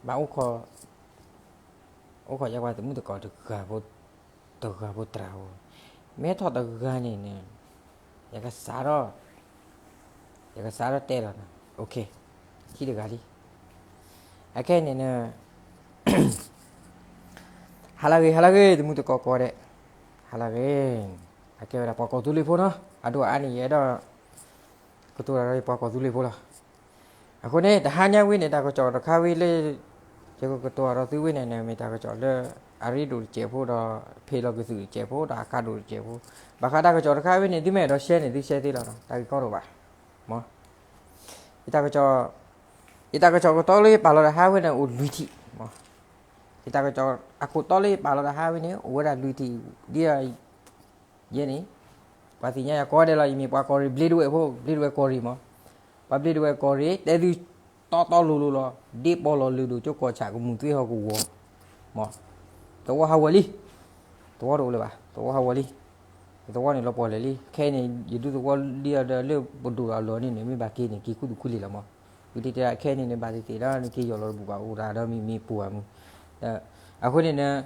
ဘၣ်အိၣ်ခိး, အိၣ်ခိးယဲပှၤသမုၣ်သကိးတဂၤဖိ, တဂၤဖိတြၢ်ဖိ, မ့ၢ်ထီၣ်တဂၤန့ၣ်န့ၣ်, ယကစးထီၣ်, ယကစးထီၣ်တဲလီၤန့ၣ်, ထံၣ်တဂၤလံ. အခဲအံၤန့ၣ်န့ၣ်, ဟါလၢဂ့ၤ ဟါလၢဂ့ၤ သမုၣ်သကိးကိးဂၤဒဲး, ဟါလၢဂ့ၤ, အကဲဝဲဒၣ်ပှၤကီၢ်သူလ့ၤဖိနီၤ, အဒိၣ်အအါန့ၣ် ယအဲၣ်ဒိး ကတိၤတၢ်ဒီးပှၤကီၢ်သူလ့ၤဖိလီၤ. အဃိန့ၣ် တဟါညါဝံၤန့ၣ် တၢ်ကစီၣ်တခါဝံၤလၢ ယကကတိၤတၢ်ဒီးသုဝံၤန့ၣ်န့ၣ် မ့ၢ်တၢ်ကစီၣ်လၢ အရ့ဒိၣ်တစဲးဖိဒီး ဖ့လီၤကသုၣ်တစဲးဖိဒီး အကါဒိၣ်တစဲးဖိ, ဘၣ်ဃးတၢ်ကစီၣ်တခါဝံၤန့ၣ် သုမ့ၢ်အဲၣ်ဒိးရှဲန့ၣ် သုရှဲသ့လီၤနီၤ, တၢ်ဂ့ၢ်ကီတအိၣ်ဘၣ်. မ့ၢ်, ယတၢ်ကစီၣ်, ယတၢ်ကစီၣ်ကတီၢ်လၢယပာ်လီၤတဟါဝဲန့ၣ် အိၣ်လွံၢ်ထံၣ်, မ့ၢ်, ယတၢ်ကစီၣ်အခိၣ်တီလၢယပာ်လီၤတဟါဝဲန့ၣ် အိၣ်ဝဲဒၣ်လွံၢ်ထံၣ်ဒ်အံၤ, ယဲန့ၣ်, ပှၤသ့ၣ်ညါယၤကိးဂၤဒဲးလီၤ, ယမ့ၢ်ပှၤကီၢ်ရ့ၣ် ဘျ့ဒဝဲၢ်ဖိ, ဘျ့ဒဝဲၢ်ကီၢ်ရ့ၣ်မ့ၢ်, ပှၤဘျ့ဒဝဲၢ်ကီၢ်ရ့ၣ် တဲသုတီတီလိၤလိၤလီၤ, ဒ့ပီလီၤလုၢ်ဒိၣ်ကၠိကီၢ်ဆၣ်ကမူၣ်သွ့ဟီၣ်ကဝီၤ, မ့ၢ်, သဝီဟးဂီၤလံ, သဝီတအိၣ်လၢၤဘၣ်, သဝီဟးဂီၤလံ, သဝီန့ၣ်လီၤပှီၢ်လၢာ်လံ, ခဲအံၤန့ၣ် ယဒုးသဝီလံအီၤဒီးလၢပဒိၣ်အလီၢ်န့ၣ်န့ၣ် မ့ၢ်ဘၣ်က့ၤန့ၣ် က့ၤခူသူၣ်ခူလံာ်လီၤမ့ၢ်, ဝံၤတ့ၢ်တ့ၢ်ခဲအံၤန့ၣ်န့ၣ် ဘၣ်သ့ၣ်သ့ၣ်ဒီး နက့ၤယီၢ်လီၤတဘူၣ်ဘၣ်အိၣ်တၢ်ဒီးမ့ၢ်မ့ၢ်ပူၤဘၣ်မူ, အဃိန့ၣ်န့ၣ်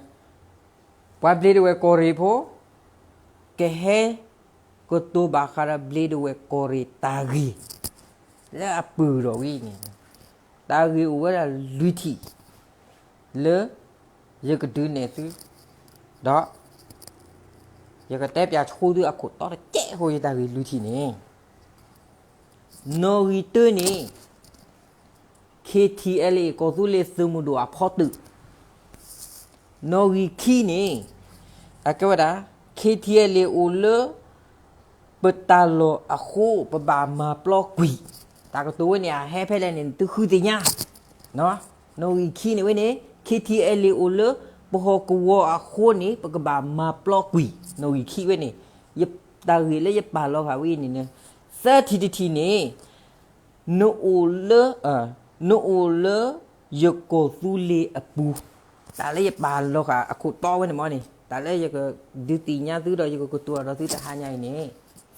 ပှၤဘျ့ဒဝဲၢ်ကီၢ်ရ့ၣ်ဖိ ကဟဲကတိၤဘၣ်ဃးဒီးဘျ့ဒဝဲၢ်ကီၢ်ရ့ၣ်တၢ်ဂ့ၢ် လၢအပၢၢ်ဒီးဝဲန့ၣ်, တၢ်ဂ့ၢ်အိၣ်ဝဲဒၣ်လွံၢ်ထံၣ် လၢယကဒုးနဲၣ်သု, ဒီးယကတဲပၠးဆိသုအခိၣ်တီတကဲးဃိ ယတၢ်ဂ့ၢ်လွံၢ်ထံၣ်န့ၣ်, နီၣ်ဂံၢ်တၢန့ၣ် KTLA ကီၢ်သူလ့ၤသုးမုၢ်ဒိၣ်အဖီတၢၣ်, နီၣ်ဂံၢ်ခံန့ၣ် အကဲဝဲဒၣ် KTLA အိၣ်လၢ ပတၢ်လီၢ်အဃိ ပဘၣ်မၤပျီကွံာ်, တၢ်ကတိၤဝဲန့ၣ် အဟဲဖဲလဲၣ်န့ၣ် သုဃုသ့ၣ်ညါ, နီၣ်ဂံၢ်ခံန့ၣ်ဝဲန့ၣ် KTLA အိၣ်လၢ ပဟီၣ်ကဝီၤအဃိန့ၣ် ပကဘၣ်မၤပျီကွံာ်, နီၣ်ဂံၢ်ခံဝဲန့ၣ်, ယတၢ်ဂ့ၢ်လၢယပာ်လီၤဃာ်ဝဲအံၤန့ၣ်န့ၣ်, သၢထံၣ်တထံၣ်န့ၣ် နအိၣ်လၢ, နအိၣ်လၢယကီၢ်သူလ့ၤအပူၤ, တၢ်လၢယပာ်လီၤဃာ်အခိၣ်တီဝဲန့ၣ်မ့ၢ်န့ၣ် တၢ်လၢယကဒုးသ့ၣ်ညါသုဒီးယကကတိၤဒီးသုတဟါညါအံၤန့ၣ်,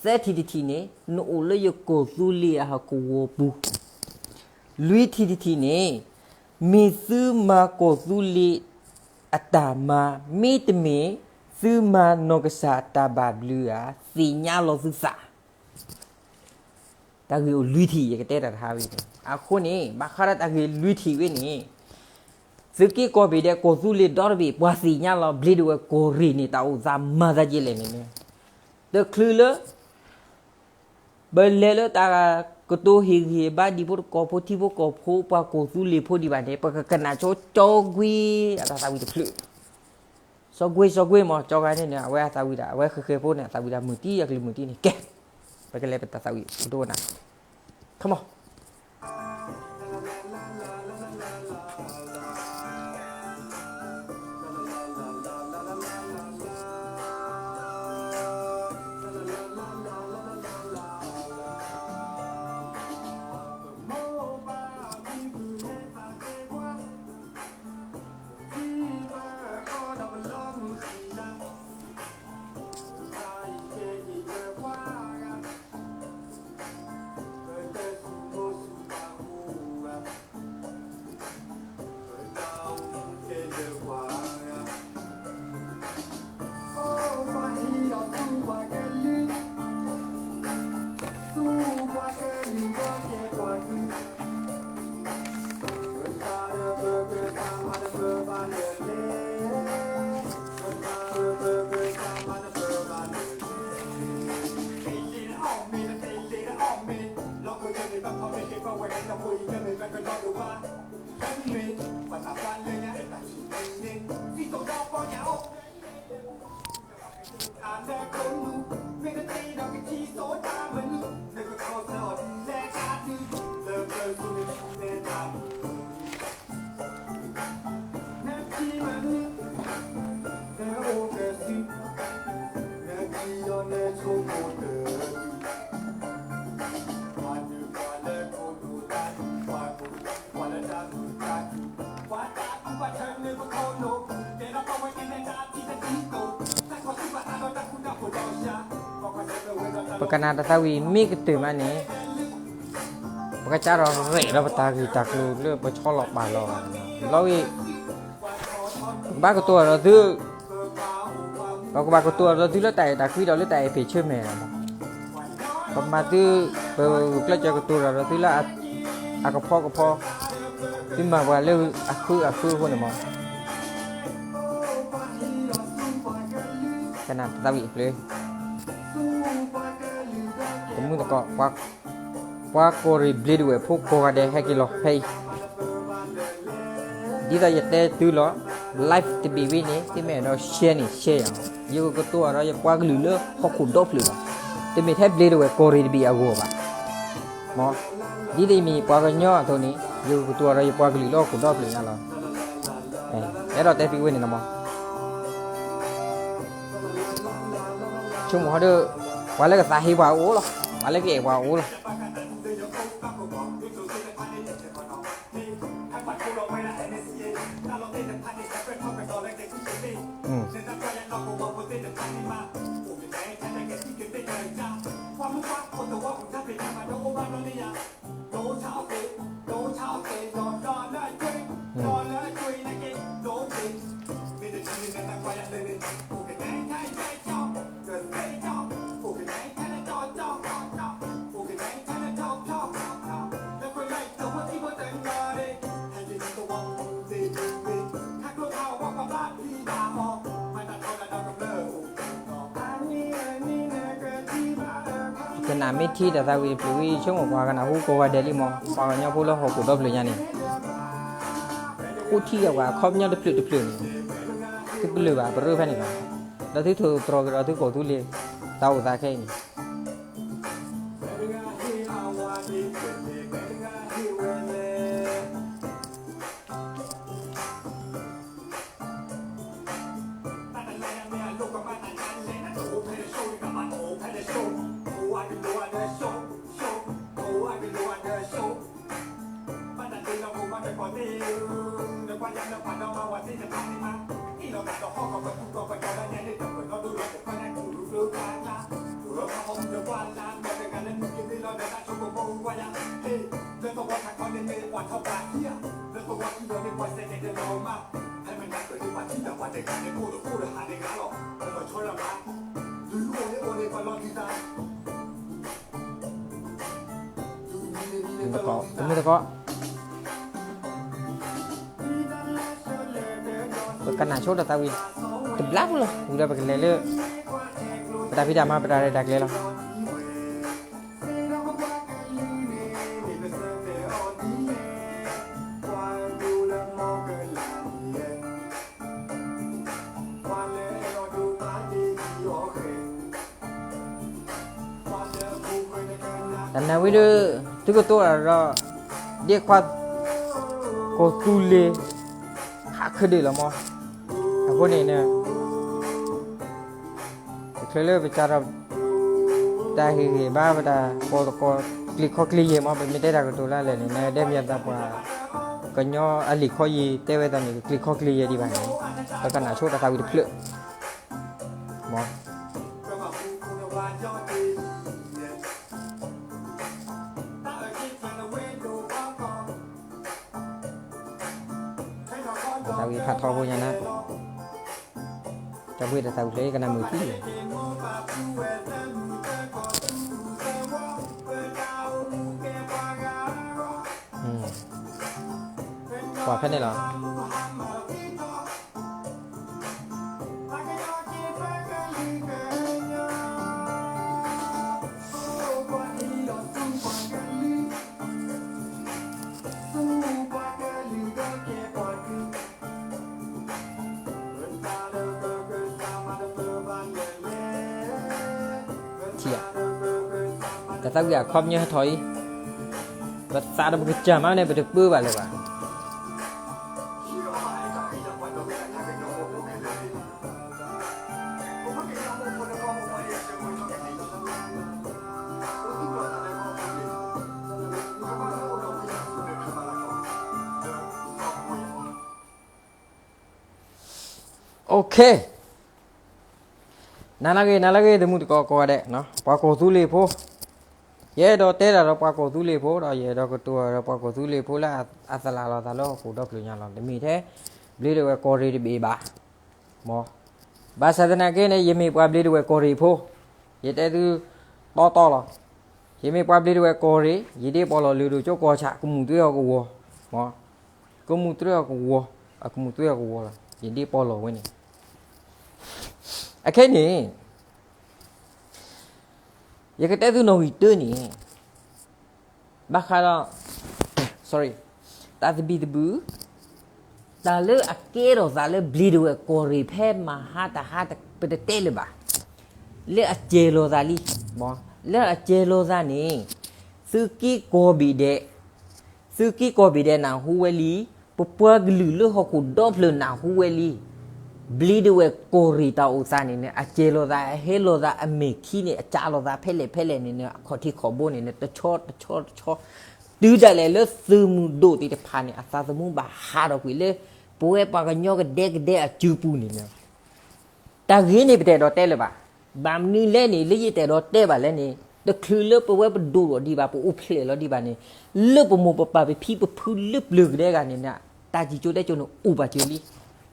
သၢထံၣ်တထံၣ်န့ၣ် နအိၣ်လၢယကီၢ်သူလ့ၤအဟီၣ်ကဝီၤပူၤ, လွံၢ်ထံၣ်တထံၣ်န့ၣ် မ့ၢ်သုမၤကီၢ်သူလ့ၤအတၢ်မၤ, မ့တမ့ၢ် သုမၤနီၢ်ကစၢ်တၢ်ဘၣ်ဘျုးဧါ, သ့ၣ်ညါလီၤသုသး တၢ်ဂ့ၢ်အိၣ်လွံၢ်ထံၣ် ယကတဲတၢ်တဟါဝဲန့ၣ်, အဃိန့ၣ် ဘၣ်ဃးဒီးတၢ်ဂ့ၢ်လွံၢ်ထံၣ်ဝဲန့ၣ်, သုးက့ကိးဘ့ၣ်ဒဲး ကီၢ်သူလ့ၤဒီတဘ့ၣ် ပှၤသ့ၣ်ညါလီၤ ဘျ့ဒဝဲၢ်ကီၢ်ရ့ၣ်န့ၣ် တၢ်အိၣ်သးမၤသးဒ်လဲၣ်န့ၣ်န့ၣ်, တချုးလၢ ပလဲၤလၢတၢ်ကတိၤဟ့ၣ်ဂံၢ်ဟ့ၣ်ဘါဒံးဖိတကီၢ်ဖိထံဖိကီၢ်ဖိ ပှၤကီၢ်သူလ့ၤဖိဒံးဘၣ်န့ၣ် ပကကနၣ်ဆိကၠီကွ့အတၢ်သးဝံၣ်တဖျၢၣ် စီၤကွ့ စီၤကွ့မ့ၢ် ကၠီဂၤန့ၣ်န့ၣ် အဝဲအသးဝံၣ်ဒၣ် အဝဲဃဲၤဃဲၤဖိန့ၣ် အသးဝံၣ်ဒၣ်မုၢ်တံၢ် အကလုၢ်မုၢ်တံၢ်န့ၣ် ကဲ, ပကလဲၤပတၢ်သးဝံၣ် ပဒိကနၣ် Come on. ပကနၣ်တၢ်သးဝံၣ်မ့ၢ်ကတၢၢ်မးန့ၣ်, ပကစးထီၣ်ရဲၣ်ဒီးပတၢ်ဂ့ၢ်တၢ်ကျိၤလၢပဆီလီၤပာ်လီၤဘၣ်န့ၣ် လီၤဝံၤ ပကဘၣ်ကတိၤအီၤဒီးသု, ပကဘၣ်ကတိၤအီၤဒီးသုလၢတၢ်အဲၣ်တၢ်ကွံဒီးလၢတၢ်အဲၣ်ဖ့ၣ်ဆၢမဲာ်လီၤ. ပမၤသု, ပကျဲးစၢးကတိၤတၢ်ဒီးသုလၢအကဖီကဖီ, သုမၤပှၤလၢအဃုအဃုအဃိန့ၣ်မး. ကနၣ်သးဝံၣ်အဖျၢၣ်, တမုၢ်တကိး, ပှၤကီၢ်ရ့ၣ်ဘျ့းဒဝဲၢ်ဖိကိးဂၤဒဲးဟဲက့ၤလီၤဖဲအံၤ. ဒ်သိးယတဲသုလီၤ, live တဘ့ၣ်ဝံၤန့ၣ် သုမ့ၢ်အဲၣ်ဒိး share န့ၣ် share ယၤ, ယကကတိၤအီၤဒီးယပှၤကလုာ်လၢဟီၣ်ခိၣ်ဒီဖျၢၣ်လီၤ. တမ့ၢ်ထဲဘျ့းဒဝဲၢ်ကီၢ်ရ့ၣ်တဘ့ၣ်အဂီၢ်ဘၣ်. ဒ်သိးမ့ၢ်ပှၤကညီအသိးန့ၣ် ယကကတိၤအီၤဒီးယပှၤကလုာ်လၢဟီၣ်ခိၣ်ဒီဖျၢၣ်ညါလီၤ. အဲၣ်ဒိးတဲသုဝဲန့ၣ်လီၤမး. ဆိကမိၣ်ဟီဒီး ပှၤလၢကသးဟ့ပှၤအိၣ်လီၤ, ပှၤလၢကအဲၣ်ပှၤအိၣ်လီၤ. ကနၣ်မ့ၢ်ထံတၢ်သးဝံၣ်တဖျၢၣ်ဝံၤ ဆိကမိၣ်ပှၤကနၣ်ဟူကိးဂၤဒဲးလံမး, ပှၤကညီဖိလၢဟီၣ်ခိၣ်ဒီဖျၢၣ်ညါန့ၣ် ဃိထံအဝဲအခီပညီတဖျၢၣ်တဖျၢၣ်န့ၣ် သုကလုာ်ဘၣ်ပရၢဖဲန့ၣ်လီၤ. ဒီးသုထိၣ်သတြီၤက့ၤဒီးသုကီၢ်သူလ့ၤ သးအိၣ်သးခဲအံၤန့ၣ် တမုၢ်တကိး, ပကနၣ်ဆိတၢ်သးဝံၣ်တဘျီဖိလီၤ. ဝံၤဒီးပကလဲၤလၢ ပတၢ်ဖံးတၢ်မၤ ပတၢ်ရဲၣ်တၢ်ကျဲၤလီၤ. တၢ်နၢ်ဝံဒီး သုကတိၤတၢ်ဒီး ဒ့ခွါ ကီၢ်သူလ့ၤ ဟးခဒၢၣ်လီၤမး. အဃိန့ၣ် တချုးလၢပစးထီၣ် တၢ်ဟ့ၣ်ဂံၢ်ဘါ ပတၢ်ကိးသကိး ကျံၤခီကျံၤယဲၢ်မး ပမ့ၢ်တဲတၢ်ကတိၤလၢလဲၣ်န့ၣ် နဒဲမ့ၢ်သးပှၤ ကညီအလံာ်ခီယံာ်တဲဝဲသးန့ၣ် ကျံၤခီကျံၤယဲၢ်ဒံးဘၣ်န့ၣ် ပကနၣ်ဆိတၢ်သးဝံၣ်တဖျၢၣ်မး. တၢ်သးဝံၣ်ဖးထီဖိညါနၤ, တၢ်ဘှ့ၣ်တၢ်သးဝံၣ်ဖျၢၣ်ကနၣ်မုာ်သံလီၤ. ကွၢ်ဖဲန့ၣ်လီၤ. ထံၣ်ဧါ, တၢ်သးဝံၣ်အခီပညီဟဲထီၣ်အံၤ, ပသးဒီးပကစၢ်မးန့ၣ် ပတပၢဘၣ်လၢၤဘၣ်. နၤလၢဂ့ၤ နၤလၢဂ့ၤ တမုၢ်တကိးကိးဂၤဒဲး, ပှၤကီၢ်သူလ့ၤဖိ, ယအဲၣ်ဒိးတဲတၢ်ဒီးပှၤကီၢ်သူလ့ၤဖိဒီး ယအဲၣ်ဒိးကတိၤဒီးပှၤကီၢ်သူလ့ၤဖိလၢအသလၢ်လီၤသးလၢဟီၣ်ခိၣ်ဒီဖျၢၣ်ညါလီၤ. တမ့ၢ်ထဲ ဘျ့ဒဝဲၢ်ကီၢ်ရ့ၣ်တဘ့ၣ်ဘၣ်, မ့ၢ် ဘၣ်ဆၣ်သနာ်က့န့ၣ် ယမ့ၢ်ပှၤဘျ့ဒဝဲၢ်ကီၢ်ရ့ၣ်ဖိ, ယတဲသု တီတီလီၤ. ယမ့ၢ်ပှၤဘျ့ဒဝဲၢ်ကီၢ်ရ့ၣ် ယဒ့ပီၢ်လီၤလုၢ်ဒိၣ်ကၠိကီၢ်ဆၣ် ကမူၣ်သွ့ဟီၣ်ကဝီၤ, မ့ၢ် ကမူၣ်သွ့ဟီၣ်ကဝီၤ, အကမူၣ်သွ့ဟီၣ်ကဝီၤလီၤ ယဒ့ပီၢ်လီၤဝဲန့ၣ်. အခဲအံၤန့ၣ် ယကတဲသုနီၣ်ဂံၢ်တၢန့ၣ် ဘၣ်ဃးဒီး တၢ်သဘံၣ်သဘုၣ်, တၢ်လၢအကဲထီၣ်သးလၢဘျ့ဒဝဲၢ်ကီၢ်ရ့ၣ်ဖဲမဟါတဟါ ပတတဲလၢၤဘၣ်. လၢအစဲၤလီၤသးလံ, လၢအစဲၤလီၤသးန့ၣ် သုးက့ကိးဘ့ၣ်ဒဲး, သုးက့ကိးဘ့ၣ်ဒဲးနၢ်ဟူဝဲလံ, ပပှၤကလုာ်လၢဟီၣ်ခိၣ်ဒီဖျၢၣ်နၢ်ဟူဝဲလံ. ဘျ့ဒဝဲၢ်ကီၢ်ရ့ၣ်တၢ်အိၣ်သးန့ၣ်န့ၣ် အစဲၤလီၤသး အဟဲလီၤသးအမဲာ်ခံန့ၣ် အကးလီၤသးဖဲလဲၣ်ဖဲလဲၣ်န့ၣ်န့ၣ် အခီၣ်ထံးခီၣ်ဘိန့ၣ်န့ၣ် တဆီတဆီတဆီ, တုၤဒၣ်လဲာ်လၢသုးမုၢ်ဒိၣ်သ့ၣ်တဖၣ်န့ၣ် အသးသမူဘၣ်ဟးထီၣ်ကွံာ်လၢ ပဝဲပှၤကညီကဒဲကဒဲအစုပူၤန့ၣ်န့ၣ် တၢ်ဂ့ၤန့ၣ်ပတအဲၣ်ဒိးတဲလၢၤဘၣ်. ဘၣ်မနုၤလဲၣ်န့ၣ် လၢယတအဲၣ်ဒိးတဲဘၣ်လဲၣ်န့ၣ် တချုးလၢပဝဲပဒိၣ်ထီၣ်ဒံးဘၣ် ပအိၣ်ဖျဲၣ်လီၤဒံးဘၣ်န့ၣ် လၢပမိၢ်ပပၢ်ပဖံပဖုလၢပျၢၤကဒဲဂၤန့ၣ်န့ၣ် တၢ်စံၣ်ကၠိတဲကၠိန့ၣ်အိၣ်ဘၣ်စၢၤလံ.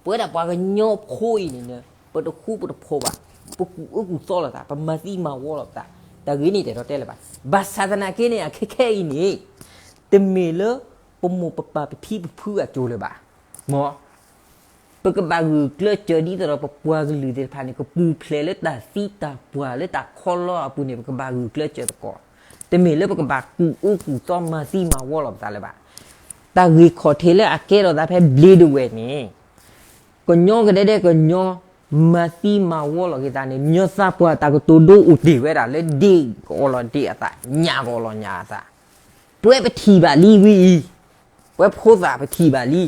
ပဝဲဒၣ်ပှၤကညီဖိအံၤန့ၣ်န့ၣ် ပတဃူပတဖိးဘၣ်, ပကူၣ်အၢကူၣ်သီလိာ်သး, ပမၤသံမၤဝီလိာ်ပသး, တၢ်ဂ့ၤန့ၣ်တအဲၣ်ဒိးတဲလၢၤဘၣ်. ဘၣ်ဆၣ်သနာ်က့န့ၣ် အခဲခဲအံၤန့ၣ် တမ့ၢ်လၢပမိၢ်ပပၢ်ပဖံပဖုအစိၤလၢၤဘၣ်, မ့ၢ် ပကဘၣ်ဂုာ်ကျဲးစၢးဒ်သိးဒီးပပှၤကလုာ်သ့ၣ်တဖၣ်န့ၣ် ကပူၤဖျဲးလၢတၢ်သံတၢ်ပှၢ်လၢတၢ်ခီလီအပူၤန့ၣ် ပကဘၣ်ဂုာ်ကျဲးစၢးသကိး, တမ့ၢ်လၢပကဘၣ်ကူၣ်အၢကူၣ်သီမၤသံမၤဝီလိာ်ပသးလၢၤဘၣ်. တၢ်ဂ့ၢ်ခီၣ်ထံးလၢအကဲထီၣ်သးဖဲဘျ့ဒဝဲၢ်န့ၣ် ကညီကဒဲဒဲကညီ မၤသံမၤဝီလိာ်က့ၤသးန့ၣ် မညီသးပှၢ်တၢ်ကတိၤဒိအိၣ်တ့ၢ်ဝဲဒၣ်လၢဒ့ၣ်ကအိးလီၤဒ့ၣ်အသး ညၣ်ကအိးလီၤညၣ်အသး, ပဝဲပထံၣ်ဘၣ်လံဝံၤအံၤ, ပဝဲဖိသၣ်ပထံၣ်ဘၣ်လံ,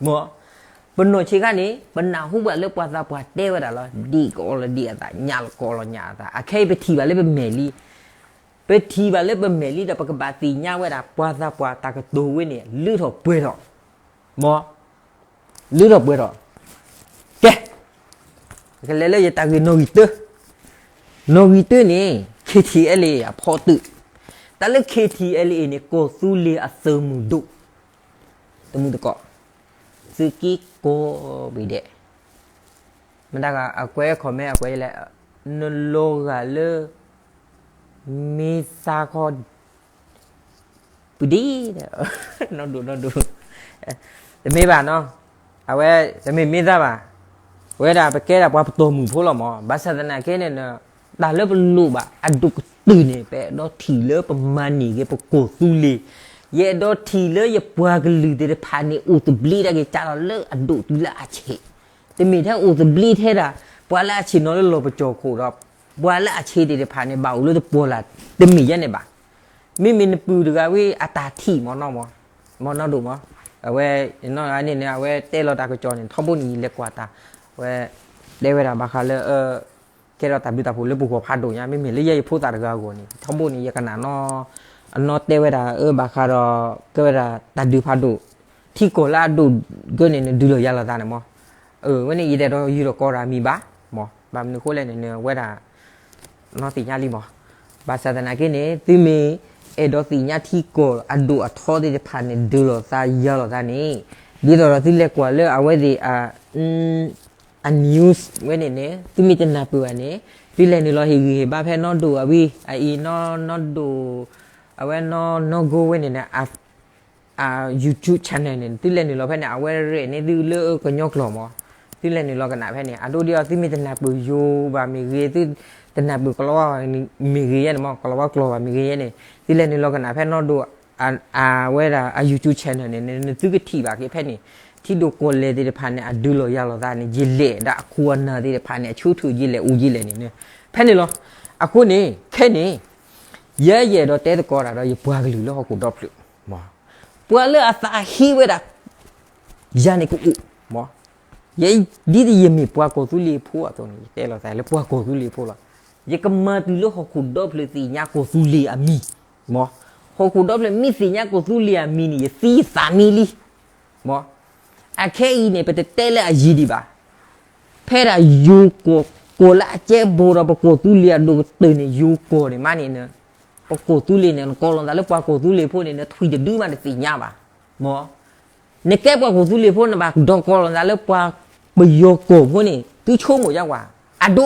မ့ၢ် ပနီၢ်ဆံးခါန့ၣ် ပနၢ်ဟူဘၣ်လၢပှၤသးပှၢ်တဲဝဲဒၣ်လီၤ ဒ့ၣ်ကအိးလီၤဒ့ၣ်အသး ညၣ်ကအိးလီၤညၣ်အသး, အခဲအံၤပထံၣ်ဘၣ်လၢပမဲာ်လံ, ပထံၣ်ဘၣ်လၢပမဲာ်လံဒီး ပကဘၣ်သ့ၣ်ညါဝဲဒၣ် ပှၤသးပှၢ်တၢ်ကတိၤဝဲန့ၣ် လုၢ်ထီၣ်ပှဲၤထီၣ်, မ့ၢ် လုၢ်ထီၣ်ပှဲၤထီၣ်, ကဲ, ကလဲၤလၢယတၢ်ဂ့ၢ်နီၣ်ဂံၢ်တၢ, နီၣ်ဂံၢ်တၢန့ၣ် ခ့ထံၣ်အဲလ့ၣ် အဖီတုး, တၢ်လၢ ခ့ထံၣ်အဲလ့ၣ် န့ၣ် ကီၢ်သူလ့ၤအသုးမုၢ်ဒိၣ် တမူတကိး, သုးက့ကိးဘ့ၣ်ဒဲး, မတၤဂၤအကွဲး comment အကွဲးလဲၣ်, နလီၤဂာ်လၢ မ့ၢ်သးခီ ပူၤဒံး, နီၢ်ဒိၣ်နီၢ်ဒိၣ်, တမ့ၢ်ဘၣ်နီၤ, အဝဲ တမ့ၢ်မ့ၢ်သးဘၣ်, ဝဲဒၣ်ပကဲဒၣ်ပှၤပတီၢ်မုၢ်ဖိလီၤမး, ဘၣ်ဆၣ်သနာ်က့န့ၣ် တၢ်လၢပလိၣ်ဘၣ်အဒိၣ်ကတၢၢ်န့ၣ် ပအဲၣ်ဒိးထံၣ်လၢပမၤန့ၢ်က့ၤပကီၢ်သူလ့ၤ, ယအဲၣ်ဒိးထံၣ်လၢယပှၤကလုာ်သ့ၣ်တဖၣ်န့ၣ် အိၣ်သဘျ့တၢ်က့ၤကးလီၤလၢအဒိၣ်တုၤလၢအဆံး, တမ့ၢ်ထဲအိၣ်သဘျ့ထဲဒၣ် ပှၤလၢအဆ့ၣ်နီၤလၢလီၢ်ပစိာ်ခိၣ်ဒီး ပှၤလၢအဆံးသ့ၣ်တဖၣ်န့ၣ် ဘၣ်အိၣ်လၢတပီၢ်လၢ် တမ့ၢ်ယဲန့ၣ်ဘၣ်. မ့မ့ၢ်နပုၢ်တဂၤဝဲအတၢ်ထံၣ်မးနီၢ်မး, မးနီၢ်ဒိၣ်မး, အဝဲ နီၢ်ဂၤန့ၣ်န့ၣ် အဝဲတဲလီၤတၢ်ကစီၣ်န့ၣ် ထီဘိန့ၣ် ယလဲၤကွၢ်တၢ်, အဝဲ တဲဝဲဒၣ်ဘၣ်ဃးလၢ ကဲထီၣ်တၢ်ဘျုးတၢ်ဖှိၣ်လၢပဂီၢ်ဖးဒိၣ်ညါ, မ့မ့ၢ်လၢယဲယဖိသၣ်တဂၤအဂီၢ်န့ၣ် ထီဘိန့ၣ် ယကနၣ်နီၢ် အနီၢ်တဲဝဲဒၣ် အၢ ဘၣ်ဃးဒီး ကဲဝဲဒၣ်တၢ်ဒုးဖးဒိၣ် ထံကီၢ်လၢအဒိၣ်ကၢန့ၣ် နဒုးလီၤယၤလီၤသးန့ၣ်မး, အဝဲန့ၣ် ယတအဲၣ်ဒိးယူၢ်ဒီးကိးတၢ်မံၤဘၣ်, မး ဘၣ်မနုၤအဃိလဲၣ်န့ၣ် နဝဲဒၣ် နီၢ်သ့ၣ်ညါလံမး, ဘၣ်ဆၣ်သနာ်က့န့ၣ် သုမ့ၢ်အဲၣ်ဒိးသ့ၣ်ညါထံကီၢ်အဒိၣ်အထီသ့ၣ်တဖၣ်န့ၣ် ဒုးလီၤသးယၤလီၤသးန့ၣ်, ဒ်သိးဒီးသုလဲၤကွၢ်လၢအဝဲသ့ၣ်အ အ news ဝဲန့ၣ်န့ၣ် သုမ့ၢ်တနၢ်ပၢၢ်ဘၣ်န့ၣ် သုလဲၤနုာ်လီၤဟ့ၣ်ဂံၢ်ဟ့ၣ်ဘါဖဲနီၢ်ဒိၣ်အဝံၤ အအံၤနီၢ် နီၢ်ဒိၣ် အဝဲနီၢ် နီၢ်ဂိဝဲန့ၣ်န့ၣ် အ YouTube channel န့ၣ် သုလဲၤနုာ်လီၤဖဲန့ၣ် အဝဲရဲၣ်န့ၢ်သုလၢကညီကျိာ်မး, သုလဲၤနုာ်လီၤကနၣ်ဖဲန့ၣ် အဒိဒ်အီၤ သုမ့ၢ်တနၢ်ပၢၢ်ယိၤဘၣ်မ့ၢ်ဂ့ၤ သုတနၢ်ပၢၢ်ကလီၤဝါမ့ၢ်ဂ့ၤယဲန့ၣ်မး ကလီၤဝါကျိာ်ဘၣ်မ့ၢ်ဂ့ၤယဲန့ၣ် သုလဲၤနုာ်လီၤကနၣ်ဖဲနီၢ်ဒိၣ် အဝဲဒၣ်အ YouTube channel န့ၣ် နသုကထံၣ်ဘၣ်က့ၤဖဲန့ၣ်, ထံဒိၣ်ကီၢ်လဲၢ်သ့ၣ်တဖၣ်န့ၣ် အဒုးလီၤယၤလီၤသးန့ၣ် ယလဲၣ်ဒီးအခိၣ်အနၢ်သ့ၣ်တဖၣ်န့ၣ် အဆၢထၢၣ်ယလဲၣ်အိၣ်ယလဲၣ်န့ၣ် ဖဲန့ၣ်လီၤ. အဃိန့ၣ် ခဲန့ၣ် ယဲယအဲၣ်ဒိးတဲသကိးတၢ်ဒီးယပှၤကလုာ်လၢဟီၣ်ခိၣ်ဒီဖျၢၣ် ပှၤလၢအသးဟ့ဝဲဒၣ် ယၤန့ၣ်ကအိၣ်, မ့ၢ် ယဲ ဒ်သိးယမ့ၢ်ပှၤကီၢ်သူလ့ၤဖိအသိးန့ၣ် ယတဲလီၤသးလၢပှၤကီၢ်သူလ့ၤဖိလီၤ. ယကမၤတုၤလၢဟီၣ်ခိၣ်ဒီဖျၢၣ်သ့ၣ်ညါကီၢ်သူလ့ၤအမံၤ, မ့ၢ် ဟီၣ်ခိၣ်ဒီဖျၢၣ်မ့ၢ်သ့ၣ်ညါကီၢ်သူလ့ၤအမံၤန့ၣ် ယသံယသးမံလံ, မ့ၢ် အခဲအံၤန့ၣ် ပတတဲလၢအယံၤဒံးဘၣ်. ဖဲဒၣ်ယိၤကီၢ် ကီၢ်လၢအကဲဘိဒီးပကီၢ်သူလ့ၤအဒိၣ်ကတၢၢ်န့ၣ် ယိၤကီၢ်န့ၣ်မးန့ၣ် ပကီၢ်သူလ့ၤန့ၣ် နကိးလီၤသးလၢပှၤကီၢ်သူလ့ၤဖိန့ၣ် နထွံၣ်တဒုမးတသ့ၣ်ညါဘၣ်. မ့ၢ် နကဲပှၤကီၢ်သူလ့ၤဖိ နဘၣ်ဒီးကိးလီၤသးလၢပှၤပယီၤကီၢ်ဖိန့ၣ် သုဆိကမိၣ်ယါကွၢ် အဒိ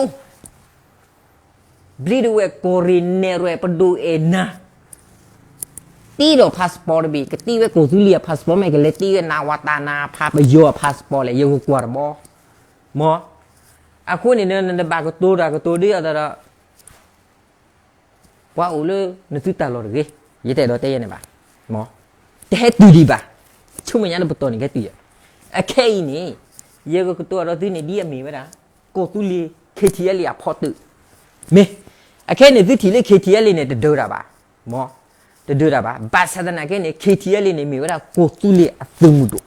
ဘျ့ဒဝဲၢ်ကီၢ်ရ့ၣ်နဲၣ်ရွဲၣ်ပဒိၣ်အဲၣ်နၤ တ့ဒီး passport တဘ့ၣ် ကတ့ဝဲကီၢ်သူလ့ၤအ passport မ့ၢ် ကလဲၤတ့ဝဲနၤဝၤတၢ်နၤဖးပယီၤအ passport လဲၣ် ယကကွၢ်တဘီ. မ့ၢ် အဃိန့ၣ် နတဘၣ်ကတိၤတၢ်ကတိၤဒ်အံၤဒီး ပှၤအိၣ်လၢနသုတၢ်လီၢ်တဂ့ၤ, ယတအဲၣ်ဒိးတဲယဲန့ၣ်ဘၣ်. မ့ၢ် တဟဲတုၤဒံးဘၣ်, ဆူမဲာ်ညါလၢပတီၢ်န့ၣ်ကဟဲတုၤယဲ. အခဲအံၤန့ၣ် ယကကတိၤအဒီးသုန့ၣ် ဒ်အမ့ၢ်ဝဲဒၣ် ကီၢ်သူလ့ၤ K T L A အဖီတၢၣ် မ့ၢ် အခဲအံၤန့ၣ် သုထံၣ်လၢ K T L A န့ၣ် တဒၢတၢ်ဘၣ်. မ့ၢ် တဒၢတၢ်ဘၣ်. ဘၣ်ဆၣ်သနာ်က့န့ၣ် K T L A န့ၣ် မ့ၢ်ဝဲဒၣ်ကီၢ်သူလ့ၤအသုးမုၢ်ဒိၣ်.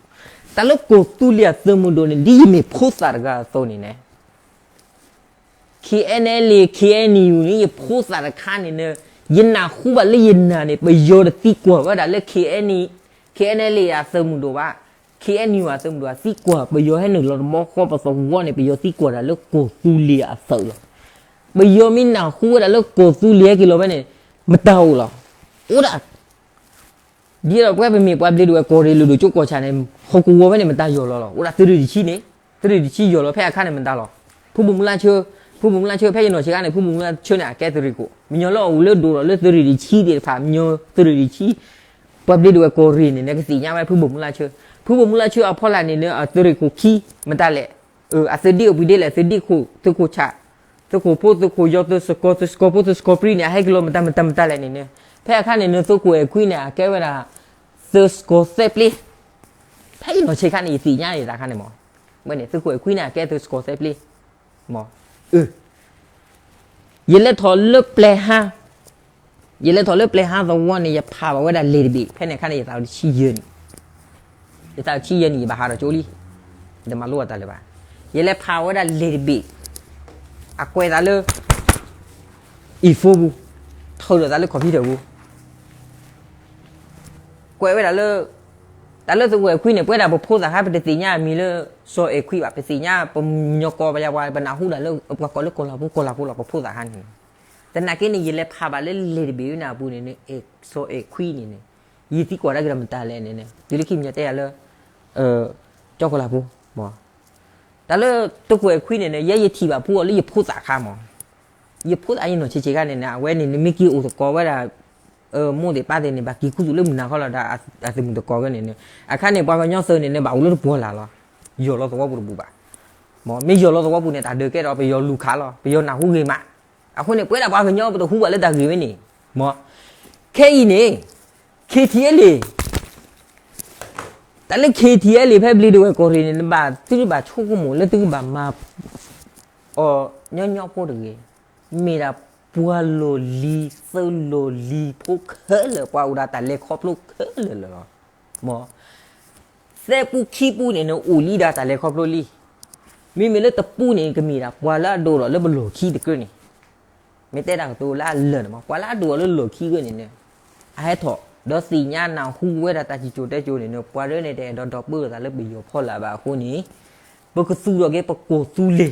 တၢ်လၢကီၢ်သူလ့ၤအသုးမုၢ်ဒိၣ်န့ၣ် ဒ်ယမ့ၢ်ဖိသၣ်တဂၤအသိးန့ၣ်န့ၣ် K N L A K N U န့ၣ် ယဖိသၣ်တခါန့ၣ်န့ၣ် ယနၢ်ဟူဘၣ်လၢယနာ်န့ၣ် ပယီၤတသံကွၢ်ဝဲဒၣ်လၢ K N K N L A အသုးမုၢ်ဒိၣ်ဘၣ်, K N U အသုးမုၢ်ဒိၣ်အသံကွၢ်, ပယီၤဟဲနုာ်လီၤတဘျီဃီပသဝီန့ၣ် ပယီၤသံကွၢ်တၢ်လၢကီၢ်သူလ့ၤအသုးလီၤ. ပယီၤမ့ၢ်နၢ်ဟူဝဲဒၣ်လၢကီၢ်သူလ့ၤဟဲက့ၤလီၤဖဲန့ၣ် မတၤအိၣ်လီၤ. အိၣ်ဒၣ် ဒ်သိးပဝဲပမ့ၢ်ပှၤဘျ့ဒဝဲၢ်ကီၢ်ရ့ၣ်လုၢ်ဒိၣ်ကၠိကီၢ်ဆၣ်န့ၣ် ဟီၣ်ကဝီၤဖဲန့ၣ် မတၤယီၢ်လီၤလီၤ. အိၣ်ဒၣ်သုးရ့ၣ်တဆံန့ၣ်, သုးရ့ၣ်တဆံယီၢ်လီၤဖဲအခါန့ၣ်မတၤလီၤ. ဖုဘိၣ်မူလါဆၢ, ဖုဘိၣ်မူလါဆၢ ဖဲယနီၢ်ဆံးခါန့ၣ် ဖုဘိၣ်မူလါဆၢန့ၣ် အကဲသုးရ့ၣ်ခိၣ်, မညီလၢအအိၣ်လၢဒိၣ်ဒီးလၢသုးရ့ၣ်တဆံသ့ၣ်တဖၣ် မညီသုးရ့ၣ်တဆံ ပှၤဘျ့ဒဝဲၢ်ကီၢ်ရ့ၣ်န့ၣ် နကသ့ၣ်ညါဝဲဖုဘိၣ်မူလါဆၢ, ဖုဘိၣ်မူလါဆၢအဖီလာ်န့ၣ်န့ၣ် အသုးရ့ၣ်ခိၣ်ခံ မတၤလဲၣ်, အသုးဒ့ၣ်အိၣ်ပှဲၤဒ့လဲၣ်, သုးဒ့ၣ်ခိၣ်, သုးခိၣ်ဆၣ်, သုးခိၣ်ဖိ, သုးခိၣ်ယီၤ, သုးစကီၤ, သုးစကီၤဖိ, သုးစကီၤပြံန့ၣ် အဟဲက့ၤလီၤမတၤမတၤမတၤလဲၣ်န့ၣ်န့ၣ်, ဖဲအခါန့ၣ်န့ၣ် သုးခိၣ်အဲၣ်ခွံန့ၣ် အကဲဝဲဒၣ် သုးစကီၤသၢပျ့, ဖဲယနီၢ်ဆံးခါန့ၣ် ယသ့ၣ်ညါယသးခါန့ၣ်မး, ဝဲန့ၣ် သုးခိၣ်အဲၣ်ခွံန့ၣ် အကဲသုးစကီၤသၢပျ့, မး ယလဲၤထီၣ်လၢပျဲၢ်ဟါ, ယလဲၤထီၣ်လၢပျဲၢ်ဟါသဝီန့ၣ် ယဖးဘၣ်ဝဲဒၣ်လံာ်တဘ့ၣ်, ဖဲန့ၣ်အခါန့ၣ် ယသးတဆံယဲၢ်နံၣ်, ယသးတဆံယဲၢ်နံၣ် ယဘၣ်ဟးထီၣ်ကၠိလံ, ယတမၤလိအတၢ်လၢၤဘၣ်, ယလဲၤဖးဝဲဒၣ်လံာ်တဘ့ၣ်, အကွဲးသးလၢ အံၤဖိပူၤ, ထုးဒီးသးလၢ computer ပူၤ ကွဲးဝဲဒၣ်လၢ တၢ်လၢသုးခိၣ်အဲၣ်ခွံန့ၣ် ပဝဲဒၣ်ပဖိသၣ်ခါ ပတသ့ၣ်ညါအမံၤလၢ စီၤအဲၣ်ခွံဘၣ်, ပသ့ၣ်ညါပညီကီၢ်ပယါပှၤ ပနၢ်ဟူဒၣ်လၢပှၤကိးလၢကီၢ်လၤဖိ ကီၢ်လၤဖိလီၤ ပဖိသၣ်ခါန့ၣ်, သနာ်က့န့ၣ် ယလဲၤဖးဘၣ်လၢလံာ်တဘ့ၣ်ဝဲန့ၣ်အပူၤန့ၣ်န့ၣ် စီၤအဲၣ်ခွံန့ၣ်န့ၣ် ယသံကွၢ်ဒၣ်က့ၤဒီးမတၤလဲၣ်န့ၣ်န့ၣ် တုၤလၢခံမညီတဲယၤလၢ ကၠီကီၢ်လၤဖိ မး တၢ်လၢသုးခိၣ်အဲၣ်ခွံန့ၣ်န့ၣ် ယဲယထံၣ်ဘၣ်ဖုအီၤလၢယဖိသၣ်ခါမး, ယဖိသၣ်ယနီၢ်ဆံးဆံးခါန့ၣ်န့ၣ် အဝဲန့ၣ်န့ၣ် မ့ၢ်က့ၤအိၣ်သကိးဝဲဒၣ် မိၢ်သ့ၣ်ပၢ်သ့ၣ်န့ၣ် ဘၣ်က့ၤခူသူၣ်လၢမုၢ်နၤခီလီၤဒီး အသုးမုၢ်သကိးဝဲန့ၣ်န့ၣ် အခါန့ၣ် ပှၤကညီသုးန့ၣ်န့ၣ် ဘၣ်အိၣ်လၢတပှီၤလၢ်လီၤ, ယီၢ်လီၤသဝီပူၤတဘူၣ်ဘၣ်, မ့ၢ်ယီၢ်လီၤသဝီပူၤန့ၣ် တၢ်ဒုးကဲဒီး ပယီၤလူၤခးလီၤ ပယီၤနၢ်ဟူဂ့ၤမး, အဃိန့ၣ် ပဝဲဒၣ်ပှၤကညီပတဟူဘၣ်လၢတၢ်ဂ့ၢ်ဝဲန့ၣ်, မး ခဲအံၤန့ၣ် KTLA တၢ်လၢ KTLA ဖဲဘျ့ဒဝဲၢ်ကီၢ်ရ့ၣ်န့ၣ် နဘၣ်သုတဘၣ်ဆိကမိၣ်လၢသုကဘၣ်မၤ အီၤညီညီဖိတဂ့ၤ, မ့ၢ်ဒၣ်ပှၤလီၢ်လံၤသုးလီၢ်လံၤဖိခဲလၢာ် ပှၤအိၣ်ဒၣ်တၢ်လဲၤခီဖျိခဲလၢာ်လၢာ်လီၤ, မး သၢပူခံပူန့ၣ်န့ၣ် အိၣ်လံဒၣ်တၢ်လဲၤခီဖျိလံ, မ့မ့ၢ်လၢတပူန့ၣ် ကမ့ၢ်ဒၣ်ပှၤလၢအဒိၣ်ထီၣ်လၢပလီၢ်ခံတကြၢးန့ၣ်, မ့ၢ်တဲတၢ်ကတိၤလၢအလၢာ်န့ၣ်မး ပှၤလၢအဒိၣ်ထီၣ်လၢလီၢ်ခံဂၢၢ်န့ၣ်န့ၣ်, အဟဲထီၣ် ဒီးသ့ၣ်ညါနၢ်ဟူဝဲဒၣ်တၢ်စံၣ်စိၤတဲစိၤန့ၣ်န့ၣ် ပှၤဒၢန့ၣ်တအဲၣ်ဒိးဒီပုၢ်ဝဲၢ်သးလၢပယီၤဖီလာ်ဘၣ်အဃိန့ၣ်, ပကသူၣ်ထီၣ်က့ၤပကီၢ်သူလ့ၤ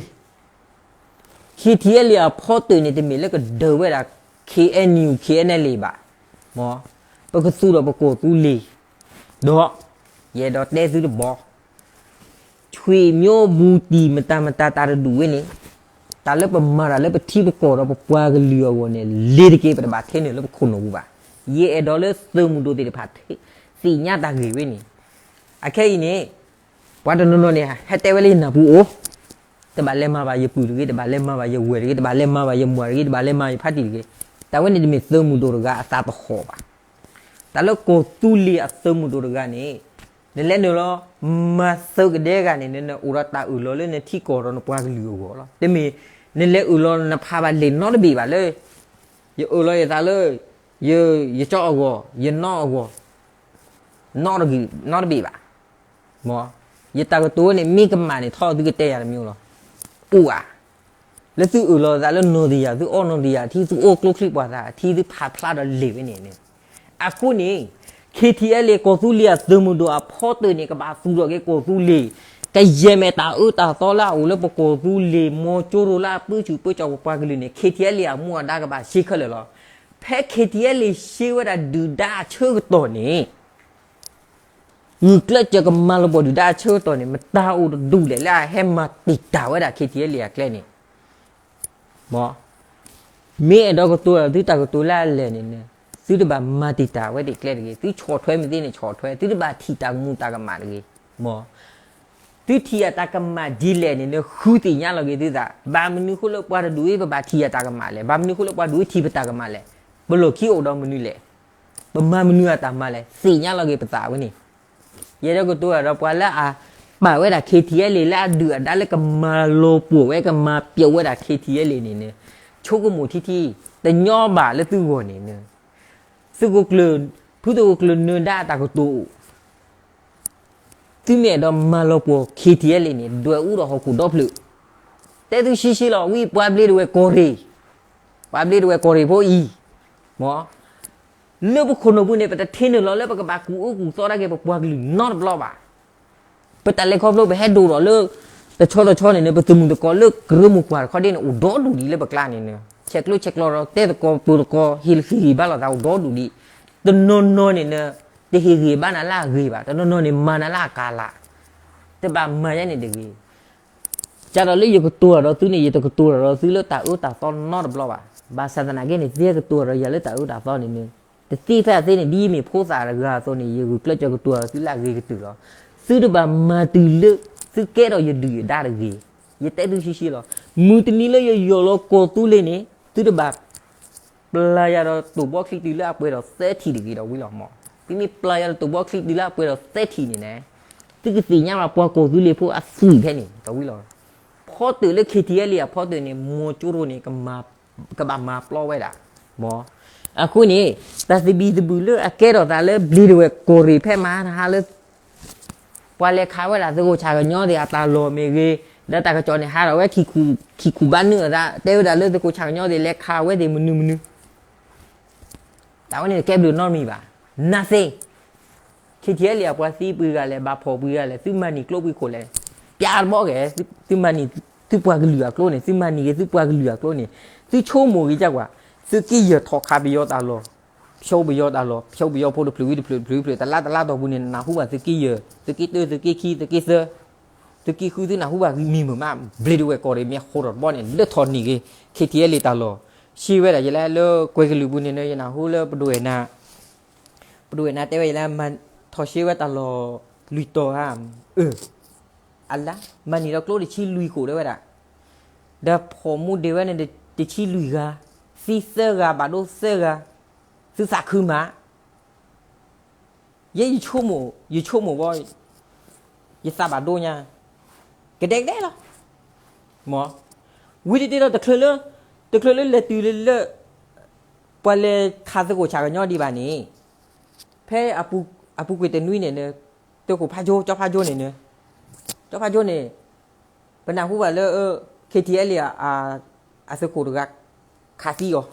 KTLA အဖီတၢၣ်န့ၣ် တမ့ၢ်လၢကဒၢဝဲဒၣ် KNU KNLA ဘၣ်, မး ပကသူၣ်ထီၣ်ပကီၢ်သူလ့ၤ, ဒီး ယအဲၣ်ဒိးတဲသုတဘီ, ဆွေမျိုးဘူးတီ မတၤမတၤတၢ်တဒူၣ်ဝဲန့ၣ်, တၢ်လၢပမၤတၢ်လၢပထံပကီၢ်ဒီးပပှၤကလုာ်အဂီၢ်န့ၣ် လ့ၤတက့ၢ် ပတဘၣ်ထဲနုာ်လၢပခိၣ်နူာ်ပူၤဘၣ်, ယအဲၣ်ဒိးလၢသုးမုၢ်ဒိၣ်သ့ၣ်တဖၣ် သ့ၣ်ညါတၢ်ဂ့ၢ်ဝဲန့ၣ်, အခဲအံၤန့ၣ် ပှၤတနီၤနီၤန့ၣ် ဟဲတဲဝဲလၢယနၢ်ပူၤအိၣ်, တဘၣ်လဲၤမၤဘၣ်ယပုၢ်တဂ့ၤ, တဘၣ်လဲၤမၤဘၣ်ယဝဲၢ်တဂ့ၤ, တဘၣ်လဲၤမၤဘၣ်ယမွၤတဂ့ၤ, တဘၣ်လဲၤမၤယဖါတံၢ်တဂ့ၤ, တၢ်ဝဲန့ၣ်တမ့ၢ်သုးမုၢ်ဒိၣ်တဂၤအသးသဟီၣ်ဘၣ်. တၢ်လၢကီၢ်သူလ့ၤအသုးမုၢ်ဒိၣ်တဂၤန့ၣ်, နလဲၤနုာ်လီၤ မၤသုးကဒဲဂၤန့ၣ် နအိၣ်ဒီးတၢ်အၢၣ်လီၤလၢနထံကီၢ်ဒီးနပှၤကလုာ်အဂီၢ်လီၤ. တမ့ၢ် နလဲၤအၢၣ်လီၤနဖးဘၣ်လံာ်နီတဘ့ၣ်ဘၣ်လၢ ယအၢၣ်လီၤယသးလၢ ယ ယကၠီအဂီၢ်, ယနီၢ်အဂီၢ်, နီတဂ့ၤ, နီတဘ့ၣ်ဘၣ်. မ့ၢ် ယတၢ်ကတိၤဝဲန့ၣ် မ့ၢ်ကမၣ်န့ၣ် ထီၣ်သုကတဲယၤတမံၤလီၤ. အိၣ်ဧါ. လၢသုအၢၣ်လီၤသးလၢနီၢ်တယၢ်, သုအီၣ်နီၢ်တယၢ်, ထံသုအိၣ်ကျိချံပှာ်သၣ်, ထံသုဖးဖျါဒီးလံာ်ဝဲန့ၣ်န့ၣ်. အဃိန့ၣ် KTLA ကီၢ်သူလ့ၤအသုးမုၢ်ဒိၣ်အဖီတၢၣ်န့ၣ် ကဘၣ်သူၣ်ထီၣ်က့ၤကီၢ်သူလ့ၤ, ကယဲၢ်မ့ၢ်တၢ်အၢတၢ်သီလၢအအိၣ်လၢပကီၢ်သူလ့ၤ မီၤကၠိရိၤလၢအပၢဆူၣ်ပၢစိးပပှၤကလုာ်န့ၣ် KTLA အမူအဒါကဘၣ်ရှဲခဲလၢာ်လီၤ. ဖဲ K T L A ရှဲဝဲဒၣ်ဒုၣ်ဒါအဆၢကတီၢ်န့ၣ် ဂုာ်ကျဲးစၢးကမၤလီၤပှီၢ်ဒုၣ်ဒါအဆၢကတီၢ်န့ၣ် မတၤအိၣ်တဒူၣ်လဲၣ်လၢအဟဲမၤတံာ်တာ်ဝဲဒၣ် K T L A အကျဲန့ၣ် မ့ၢ်အဲၣ်ဒိးကတိၤဒီးသုတၢ်ကတိၤလၢအလဲၢ်န့ၣ် သုတဘၣ်မၤတံာ်တာ်ဝဲဒၣ်ကျဲတဂ့ၤ, သုဆီၣ်ထွဲမ့ၢ်သ့န့ၣ်ဆီၣ်ထွဲ, သုတဘၣ်ထံၣ်တၢ်ကမူၣ်တၢ်ကမၣ်တဂ့ၤ, မ့ၢ် သုထံၣ်အတၢ်ကမၣ်ဒ်လဲၣ်န့ၣ် ဃုသ့ၣ်ညါလီၤက့ၤသုသး, ဘၣ်မနုၤဃိလၢပှၤတဒူၣ်အံၤ ပဘၣ်ထံၣ်အတၢ်ကမၣ်လဲၣ်, ဘၣ်မနုၤဃိလၢပှၤဒူၣ်အံၤထံၣ်ပတၢ်ကမၣ်လဲၣ်, ပလီၢ်ခံအိၣ်ဒီးမနုၤလဲၣ်, ပမၤမနုၤအတၢ်မၤလဲၣ်, သ့ၣ်ညါလီၤက့ၤပသးဝဲန့ၣ် ယအဲၣ်ဒိးကတိၤဒီးပှၤလၢအပာ်ဝဲဒၣ် K T L A လၢအဒုၣ်အဒါလၢကမၤလီၤပှီၢ်ဝဲ ကမၤပျီဝဲဒၣ် K T L A န့ၣ်န့ၣ်, ဆိကမိၣ်ထံထံ, တညီဘၣ်လၢသုဂီၢ်န့ၣ်န့ၣ်, သုးခိၣ်ကျၢၢ်, ဖုသုးခိၣ်ကျၢၢ်နၢၤဒါအတၢ်ကတိၤအိၣ်, သုမ့ၢ်အဲၣ်ဒိးမၤလီၤပှီၢ် K T L A န့ၣ် ဒွဲၣ်အူဒီးဟီၣ်ခိၣ်ဒီဖျၢၣ်, တဲသုဆှံဆှံလီၤ, ဝံပှၤဘျ့ဒဝဲၢ်ကီၢ်ရ့ၣ်, ပှၤဘျ့ဒဝဲၢ်ကီၢ်ရ့ၣ်ဖိအံၤ, မ့ၢ် လၢပခိၣ်နူာ်ပူၤန့ၣ် ပတထံၣ်န့ၢ်လီၤလၢပကဘၣ်ကူၣ်အၢကူၣ်သီဒၣ်က့ၤ ပပှၤကလုာ်နီတဘျီဘၣ်. ပတၢ်လဲၤခီဖျိပဟဲဒိၣ်ထီၣ်လၢ တဆီတဆီန့ၣ်န့ၣ် ပသုးမုၢ်သကိးလၢကရၢမိၢ်ပှၢ်တခီဒ်န့ၣ် အိၣ်ဒီဒူၣ်ဒံးလၢပကျါန့ၣ်န့ၣ် ဆဲးကျိးဆဲးကျၢဒီးတဲသကိးပၢၤသကိး ဟ့ၣ်ဂံၢ်ဟ့ၣ်ဘါလိာ်သးအိၣ်ဒီဒူၣ်ဒံး. တနီၤနီၤန့ၣ်န့ၣ် တဟ့ၣ်ဂံၢ်ဘါနၤလၢအဂ့ၤဘၣ်, တနီၤနီၤန့ၣ်မၤနၤလၢအကလး, တဘၣ်မၤယဲန့ၣ်တဂ့ၤ. ကဒီးလၢယကတိၤဒီးသုန့ၣ် ယတကတိၤဒီးသုလၢတၢ်အၢတၢ်သီနီတဘျီဘၣ်. ဘၣ်ဆၣ်သနာ်က့န့ၣ် သုကတိၤဒီးယၤလၢတၢ်အၢတၢ်သီန့ၣ်န့ၣ် တသ့ဖဲအသ့န့ၣ် ဒ်ယမ့ၢ်ဖိသၣ်တဂၤအသိးန့ၣ် ယဂုာ်ကျဲးစၢးကတိၤဒီးသုလၢအဂ့ၤကတၢၢ်လီၤ. သုတဘၣ်မၤတုၤလၢ သုကဲထီၣ်ယဒုၣ်ယဒါတဂ့ၤ. ယတဲသုဆှံဆှံလီၤ. မုၢ်တနံၤလၢယယီၢ်လီၤကီၢ်သူလ့ၤန့ၣ် သုတဘၣ် ပျၢ်ယၤဒီးတိၢ်ဘီချံတုၤလၢအပှဲၤဒီးသၢထံၣ်တဂ့ၤဒီးဝံၤလီၤမး. သုမ့ၢ်ပျၢ်ယၤဒီးတိၢ်ဘီချံတုၤလၢအပှဲၤဒီးသၢထံၣ်န့ၣ်န့ၣ် သုကသ့ၣ်ညါဘၣ်ပှၤကီၢ်သူလ့ၤဖိအသွံၣ်ဖဲန့ၣ်ဒီးဝံၤလီၤ. ဖီတၢၣ်လၢ K T L A အဖီတၢၣ်န့ၣ် မိၤကၠိရိၤန့ၣ် ကဘၣ်မၤပျီဝဲဒၣ် မး. အဃိန့ၣ် တၢ်သဘံၣ်သဘုၣ်လၢအကဲထီၣ်သးလၢဘျ့ဒဝဲၢ်ကီၢ်ရ့ၣ်ဖဲမဟါတဟါလၢ ပှၤလဲၤခးဝဲဒၣ်သုးခိၣ်ဆၣ်ကညီသ့ၣ်အတၢ်လီၢ်မ့ၢ်ဂ့ၤ, ဒီးတၢ်ကစီၣ်န့ၣ် ဟးထီၣ်ဝဲ ခံခူၣ်ဘၣ်နုာ်အသး တဲဝဲဒၣ်လၢသုးခိၣ်ဆၣ်ကညီသ့ၣ်လဲၤခးဝဲသ့ၣ်မနုၤမနုၤ တၢ်ဝဲန့ၣ်တကဲဘျုးနီတမံၤဘၣ်. Nothing. K T L A အပှၤသံပှဲၤဂၤလဲၣ်, ဘၣ်ဖှီၣ်ပှဲၤဂၤလဲၣ်, သုမၤနံၤကျိပှဲၤခိၣ်လဲၣ်, ပျးတဘီကဲ, သုမၤနံၤသုပှၤကလုာ်အကျိန့ၣ်, သုမၤနံၤက့ၤသုပှၤကလုာ်အကျိန့ၣ်, သုဆိကမိၣ်ဂ့ၤကကွၢ်, သုးက့ယဲၢ်ထီၣ်ခးပယီၤတၢ်လီၢ်, ဖျိပယီၤတၢ်လီၢ်, ဖျိပယီၤဖိတဖျၢၣ်ဝံၤတဖျၢၣ်, တဖျၢၣ်ဝံၤတဖျၢၣ်, တလါတလါတီၢ်ပူၤန့ၣ် နၢ်ဟူဘၣ်သုးက့ယဲၢ်, သုးက့တၢ, သုးက့ခံ, သုးက့သၢ, သုးက့ဃု, သုနၢ်ဟူဘၣ်ဂံၢ်မံၤမုာ်မး, ဘျ့ဒဝဲၢ်ကီၢ်ရ့ၣ်မ့ၢ်ဟီၣ်ထီၣ်တဘီန့ၣ် လၢထီၣ်န့ၢ်ဂ့ၤ K T L A တၢ်လီၢ်, ရှဲဝဲဒၣ်ယလဲၣ်လၢကွဲၤကလုာ်ပူၤန့ၣ် ယနၢ်ဟူလၢပဒိၣ်ဝဲၢ်နၤ ပဒိၣ်ဝဲၢ်နၤတဲဝဲယလဲၣ်, ထီၣ်ရှဲဝဲတၢ်လီၢ်လွံၢ်တီၤဧါ, အလါ, မၤနံၤဒီးကျိတဆံလွံၢ်ခိၣ်တဲဝဲဒၣ်, ဒီးဖှီၣ်မူဒံးဝဲန့ၣ်တဆံလွံၢ်ဂၤ, သံသၢဂၤ ဘၣ်ဒိသၢဂၤ, သုသးခုမး ယဲယဆိကမိၣ်, ယဆိကမိၣ်ဘီ, ယသးဘၣ်ဒိညါ, ကဒဲကဒဲလီၤ. မ့ၢ်, ဝံၤတဒ့ဒီးတချုးလၢ, တချုးလၢလဲၤတုၤလၢ, ပှၤလဲၤခးသုးခိၣ်ဆၣ်ကညီဒံးဘၣ်န့ၣ်, ဖဲအပူၤကွံာ်တနွံန့ၣ်, သုးခိၣ်ဖးကၠိ, ကၠီဖးကၠိန့ၣ်, ကၠီဖးကၠိန့ၣ် ပနၢ်ဟူဘၣ်လၢ K T L A အသုးခိၣ်တဂၤ ခးသံအီၤ, ကၠ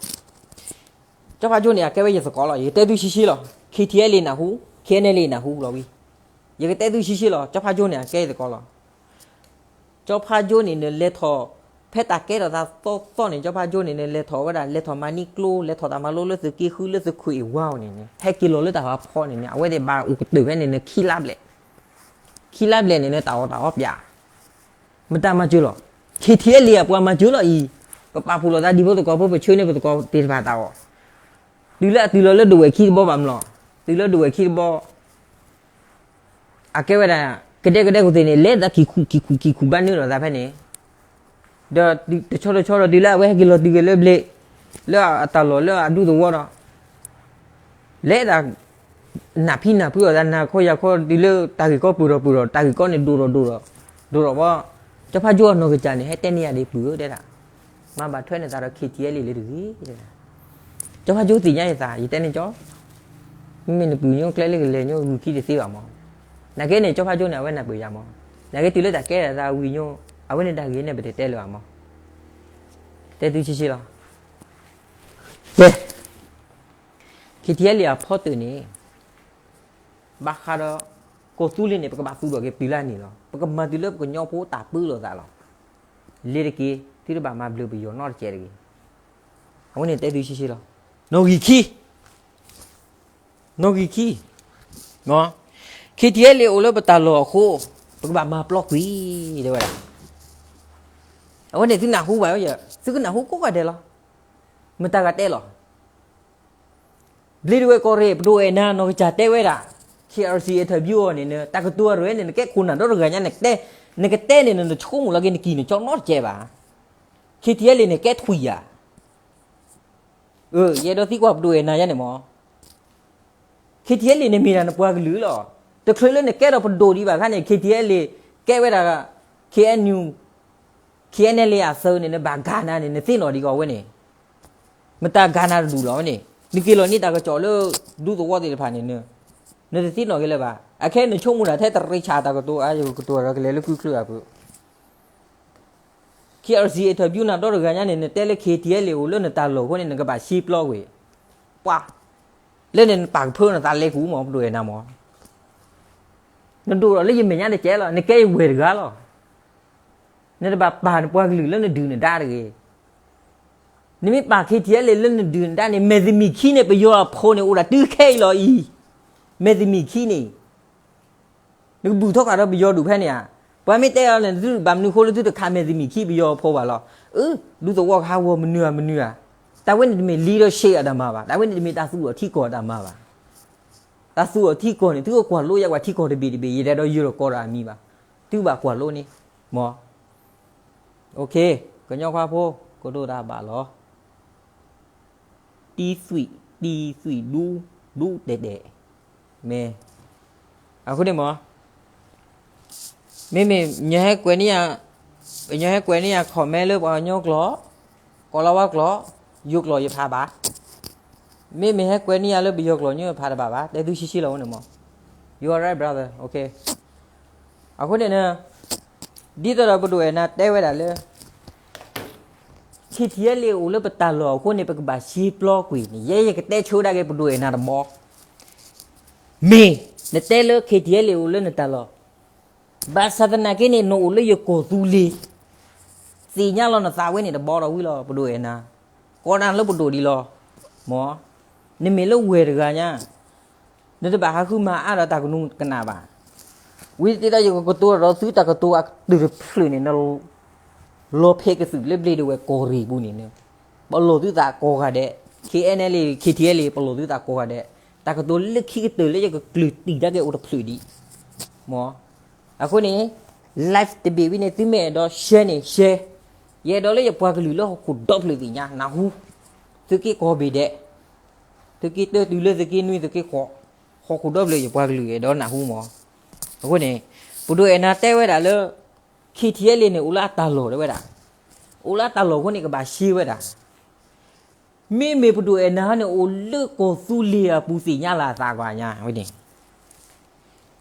ီဖးကၠိန့ၣ် အကဲဝဲယသကိးလီၤ. ယကတဲသုဆှံဆှံလီၤ. K T L A နၢ်ဟူ, K N L A နၢ်ဟူလီၤဝံၤ, ယကတဲသုဆှံဆှံလီၤ. ကၠီဖးကၠိန့ၣ် အကဲယသကိးလီၤ. ကၠီဖးကၠိန့ၣ် နလဲၤထီၣ်, ဖဲတၢ်ကဲထီၣ်သးသီသီန့ၣ် ကၠီဖးကၠိန့ၣ် နလဲၤထီၣ်ဝဲဒၣ် လဲၤထီၣ်မၤနံၤကျိ လဲၤထီၣ်တၢ်မၤလိလၢသုးက့ဃု လၢသုးခိၣ်အ့ၣ်ဝါအီၤန့ၣ် ဟဲက့ၤလီၤလၢတၢ်ဖးဖီန့ၣ် အဝဲသ့ၣ်ဘၣ်အိၣ်ကတၢၢ်ဖဲန့ၣ် ခံလါဘျဲၣ်, ခံလါဘျဲၣ်န့ၣ် တၢ်အီၣ်တၢ်အီပျး မတၤမၤစၢၤလီၤ. K T L A အပှၤမၤစၢၤလီၤအံၤ, ပပာ်ဖှိၣ်လိာ်သးဒ်ဖိသကိးဖိ ပဆၢန့ၢ်ပသကိးသ့ၣ်တဖၣ်တၢ်အီၣ်, တုၤလၢအတုၤလီၤလၢဒဝဲၢ်ခံတဘီဘၣ်မလီၤ, တုၤလၢဒဝဲၢ်ခံတဘီ အကဲဝဲဒၣ် ကဒဲကဒဲကသ့ၣ်န့ၣ် လဲၤသးခံခူၣ်ခံခူၣ်ခံခူၣ်ဘၣ်နုာ်လီၤသးဖဲန့ၣ်, ဒီးတဆီတဆီဒီးတုၤလၢအဝဲဟဲက့ၤလီၤတုၤက့ၤလၢဘျ့, လၢအတၢ်လီၢ်လၢအဒူသဝီဒီး လဲၤဒၣ် နၢ်ဖံနၢ်ဖုအီၤသး နၢ်ခီယၢ်ခီတုၤလၢတၢ်ဂ့ၢ်ကီပၢၢ်ထီၣ်ပၢၢ်ထီၣ် တၢ်ဂ့ၢ်ကီန့ၣ်ဒိၣ်ထီၣ်ဒိၣ်ထီၣ်, ဒိၣ်ထီၣ်ဘီ, ကၠီဖးကၠိအနီၢ်ကစၢ်န့ၣ် ဟဲတဲန့ၢ်ယၤဒ်ပုၢ်ဧၢတဲဒၣ်, မၤဘၣ်ထွဲနသးဒီး K T L A လံတဂ့ၤ, ကၠီဖးကၠိသ့ၣ်ညါယသး ယတဲန့ၢ်ကၠီ, မ့မ့ၢ်နပုၢ်ညိကျဲလၢကလဲၤညိဂုာ်ခံတသ့ဘၣ်မး, နာ်က့န့ၣ် ကၠီဖးကၠိန့ၣ် အဝဲနၢ်ပၢၢ်ယၤမး, နာ်က့တုၤလၢတၢ်ကဲထီၣ်သးဝံၤညိ, အဝဲန့ၣ်တၢ်ဂ့ၢ်န့ၣ်ပတတဲလၢၤဘၣ်မး, တဲသုဆှံဆှံလီၤ. ကဲ K T L A အဖီတၢၣ်န့ၣ် ဘၣ်ဃးဒီး ကီၢ်သူလ့ၤန့ၣ် ပကဘၣ်သူၣ်ထီၣ်က့ၤတုၤလၢန့ၣ်လီၤ. ပကမၤတုၤလၢပကညီဖိတၢ်ပၢလီၤသးလီၤ. လ့ၤတက့ၢ် သုတဘၣ်မၤဘျုးပယီၤနီတစဲးတဂ့ၤ. အဝဲန့ၣ်တဲသုဆှံဆှံလီၤ. နီၣ်ဂံၢ်ခံ, နီၣ်ဂံၢ်ခံ, နီၣ်, ခ့ထံအဲလ့ၣ်အိၣ်လၢပတၢ်လီၢ်အဃိ, ပကဘၣ်မၤပျီကွံာ်, တဲဝဲဒၣ်, အဝဲန့ၣ်သုနၢ်ဟူဘၣ်, သုကနၢ်ဟူကိးဂၤဒဲးလီၤ, မတၤဂၤတဲလီၤ. ဘျ့ဒဝဲၢ်ကီၢ်ရ့ၣ် ပဒိၣ်အဲၣ်နၤနီၢ်ကစၢ်တဲဝဲဒၣ်, K R C interview အီၤန့ၣ် တၢ်ကတိၤအရဲၣ်န့ၣ် နကဲခိၣ်နၢ်ဒီတဂၤညါ, နကတဲန့ၣ် နတဆိကမိၣ်လီၤက့ၤနကံၢ်နကၠီနီတကဲဘၣ်. ခ့ထံအဲလ့ၣ်န့ၣ် ကဲထွံၣ်ယၤ, ယအဲၣ်ဒိးသံကွၢ်ပဒိၣ်အဲၣ်နၤယါန့ၣ်မး, ခ့ထံအဲလ့ၣ်န့ၣ်မ့ၢ်ဒၣ်နပှၤကလုာ်လီၤ. တချုးလၢနကဲထီၣ်ပဒိၣ်ဒံးဘၣ်ခါန့ၣ် ခ့ထံအဲလ့ၣ် ကဲဝဲဒၣ် K N U, K N L A အသုးန့ၣ် နဘၣ်ကၤနၤန့ၣ် နသ့ၣ်နီၣ်ဒံးကီးဝဲန့ၣ်, မတၤကၤနၤတဒူၣ်လီၤဝဲန့ၣ်, နက့ၤလီၤန့ၢ်တၢ်ကစီၣ်လၢ ဒူသဝီသ့ၣ်တဖၣ်န့ၣ် နတသ့ၣ်နီၣ်က့ၤလၢၤဘၣ်. အခဲနဆိကမိၣ်တၢ်ထဲတရ့ဆၣ်တၢ်ကတိၤအါ, ယကတိၤဒီးကလဲၤလၢကုချၢအပူၤ K R C interview နၤဒီတဂၤညါန့ၣ် နတဲလၢ K T L A အိၣ်လၢနတၢ်လီၢ်အဃိန့ၣ် နကဘၣ်ရှဲပျီကွံာ်, ပှၤ, လၢန့ၣ်နပာ်ကဖၢနသးလဲၤကူမး ပဒိၣ်အဲၣ်နၤမး, နဒိၣ်ဒီးလၢယမဲာ်ညါတကဲလီၤ, နကဲယဝဲၢ်တဂၤလီၤ. နတဘၣ်ပာ်နပှၤကလုာ်လၢနဒုၣ်နဒါတဂ့ၤ. နမ့ၢ်ပာ် K T L A လၢနဒုၣ်နဒါန့ၣ် မဲာ်တမံၤခံန့ၣ် ပယီၤအဖိန့ၣ် အိၣ်ဒၣ်တုၤခဲအံၤလီၤအံၤ, မဲာ်တမံၤခံန့ၣ် နကဘူၣ်ထီၣ်ဃာ်ဒီးပယီၤဒူၣ်ဖဲန့ၣ်ဧါ. ပှၤမ့ၢ်တဲအီၤန့ၣ် သုဘၣ်မနုၤဃိလၢသုတခးမဲာ်တမံၤခံပယီၤအဖိဘၣ်လီၤ. အၢ, ဒူသဝီကဟးဂီၤမနုၤဧါမနုၤဧါ. တၢ်ဝဲန့ၣ်တမ့ၢ် leadership အတၢ်မၤဘၣ်, တၢ်ဝဲန့ၣ်တမ့ၢ်တၢ်သူၣ်ထီၣ်ထံကီၢ်အတၢ်မၤဘၣ်. တၢ်သူၣ်ထီၣ်ထံကီၢ်န့ၣ် သုကကွၢ်လိယဲၢ်ပှၤထံကီၢ်တဘ့ၣ်တဘ့ၣ် ယဲဒၣ်ဒီးယိၤဒီးကီၢ်ဒီးအမံၤဘၣ်. သုကဘၣ်ကွၢ်လိန့ၣ်, မ့ၢ် ကညီခွါဖိ ကဒိၣ်တၢ်ဘၣ်လီၤ. တံၤသွံၣ်, တံၤသွံၣ်ဒူ, ဒူတဲာ်တဲာ်, မ့ၢ်, အဃိန့ၣ်မ့ၢ်, မ့မ့ၢ် ညီဟဲကွဲးန့ၢ်ယၤ comment လၢပှၤကညီကျိာ်, ကီၢ်လီၤဝါကျိာ်, ယိၤကျိာ်ယဖးဘၣ်. မ့မ့ၢ်ဟဲကွဲးန့ၢ်ယၤလၢပယီၤကျိာ် ညီဖးတဘၣ်ဘၣ်, တဲသုဆှံဆှံလီၤဝဲန့ၣ်မ့ၢ်. You are right, brother. အဃိန့ၣ် ဒ်သိးဒီးပဒိၣ်အဲၣ်နၤတဲဝဲဒၣ်လၢ K T L A အိၣ်လၢပတၢ်လီၢ်အဃိန့ၣ် ပကဘၣ်ရှဲပျီကွံာ်န့ၣ် ယဲယကတဲဆိဒၣ်က့ၤပဒိၣ်အဲၣ်နၤတဘီ. မ့ၢ်နတဲလၢ K T L A အိၣ်လၢနတၢ်လီၢ်, ဘၣ်ဆၣ်သနာ်က့န့ၣ် နအိၣ်လၢယကီၢ်သူလ့ၤ, သ့ၣ်ညါလီၤနသးဝဲန့ၣ်တဘီဒီးဝံၤလီၤ ပဒိၣ်အဲၣ်နၤ, ကိးနၤလၢပဒိၣ်ဒံးလီၤ. မ့ၢ်, နမ့ၢ်လၢဝဲၢ်တဂၤညါ နတဘၣ်ဟးဃုမၤအါဒီးတၢ်ကနူၤကနၣ်ဘၣ်. ဝံၤတ့ၢ်ဒီးယကကတိၤဒီးသုတၢ်ကတိၤအကတၢၢ်တဖျၢၣ်န့ၣ် လီၤဖဲကသုၣ်လၢဘျ့ဒဝဲၢ်ကီၢ်ရ့ၣ်ပူၤန့ၣ်, ပလီၢ်သုသးကိးဂၤဒဲး, K N L A, K T L A ပလီၢ်သုသးကိးဂၤဒဲး, တၢ်ကတိၤလၢခံကတၢၢ်လၢယကကျုၢ်တံၢ်ဒၣ်က့ၤအိၣ်တဖျၢၣ်ဒံး. မ့ၢ်, အဃိန့ၣ် live တဘ့ၣ်ဝံၤန့ၣ် သုမ့ၢ်အဲၣ်ဒိး share န့ၣ် share, ယအဲၣ်ဒိးလၢယပှၤကလုာ်လၢဟီၣ်ခိၣ်ဒီဖျၢၣ်သ့ၣ်ညါနၢ်ဟူ, သုးက့ကိးဘ့ၣ်ဒဲး, သုးက့တၢတုၤလၢသုးက့နွံသုးက့ဃိး, ဟီၣ်ခိၣ်ဒီဖျၢၣ်ယပှၤကလုာ်အဲၣ်ဒိးနၢ်ဟူမ့ၢ်. အဃိန့ၣ် ပဒိၣ်အဲၣ်နၤတဲဝဲဒၣ်လၢ K T L A န့ၣ် အိၣ်လၢအတၢ်လီၢ်တဲဝဲဒၣ်, အိၣ်လၢအတၢ်လီၢ်အဃိန့ၣ် ကဘၣ်ရှဲဝဲဒၣ်. မ့မ့ၢ်ပဒိၣ်အဲၣ်နၤန့ၣ် အိၣ်လၢကီၢ်သူလ့ၤအပူၤသ့ၣ်ညါလၢအသးကွၢ်ညါဝဲန့ၣ်,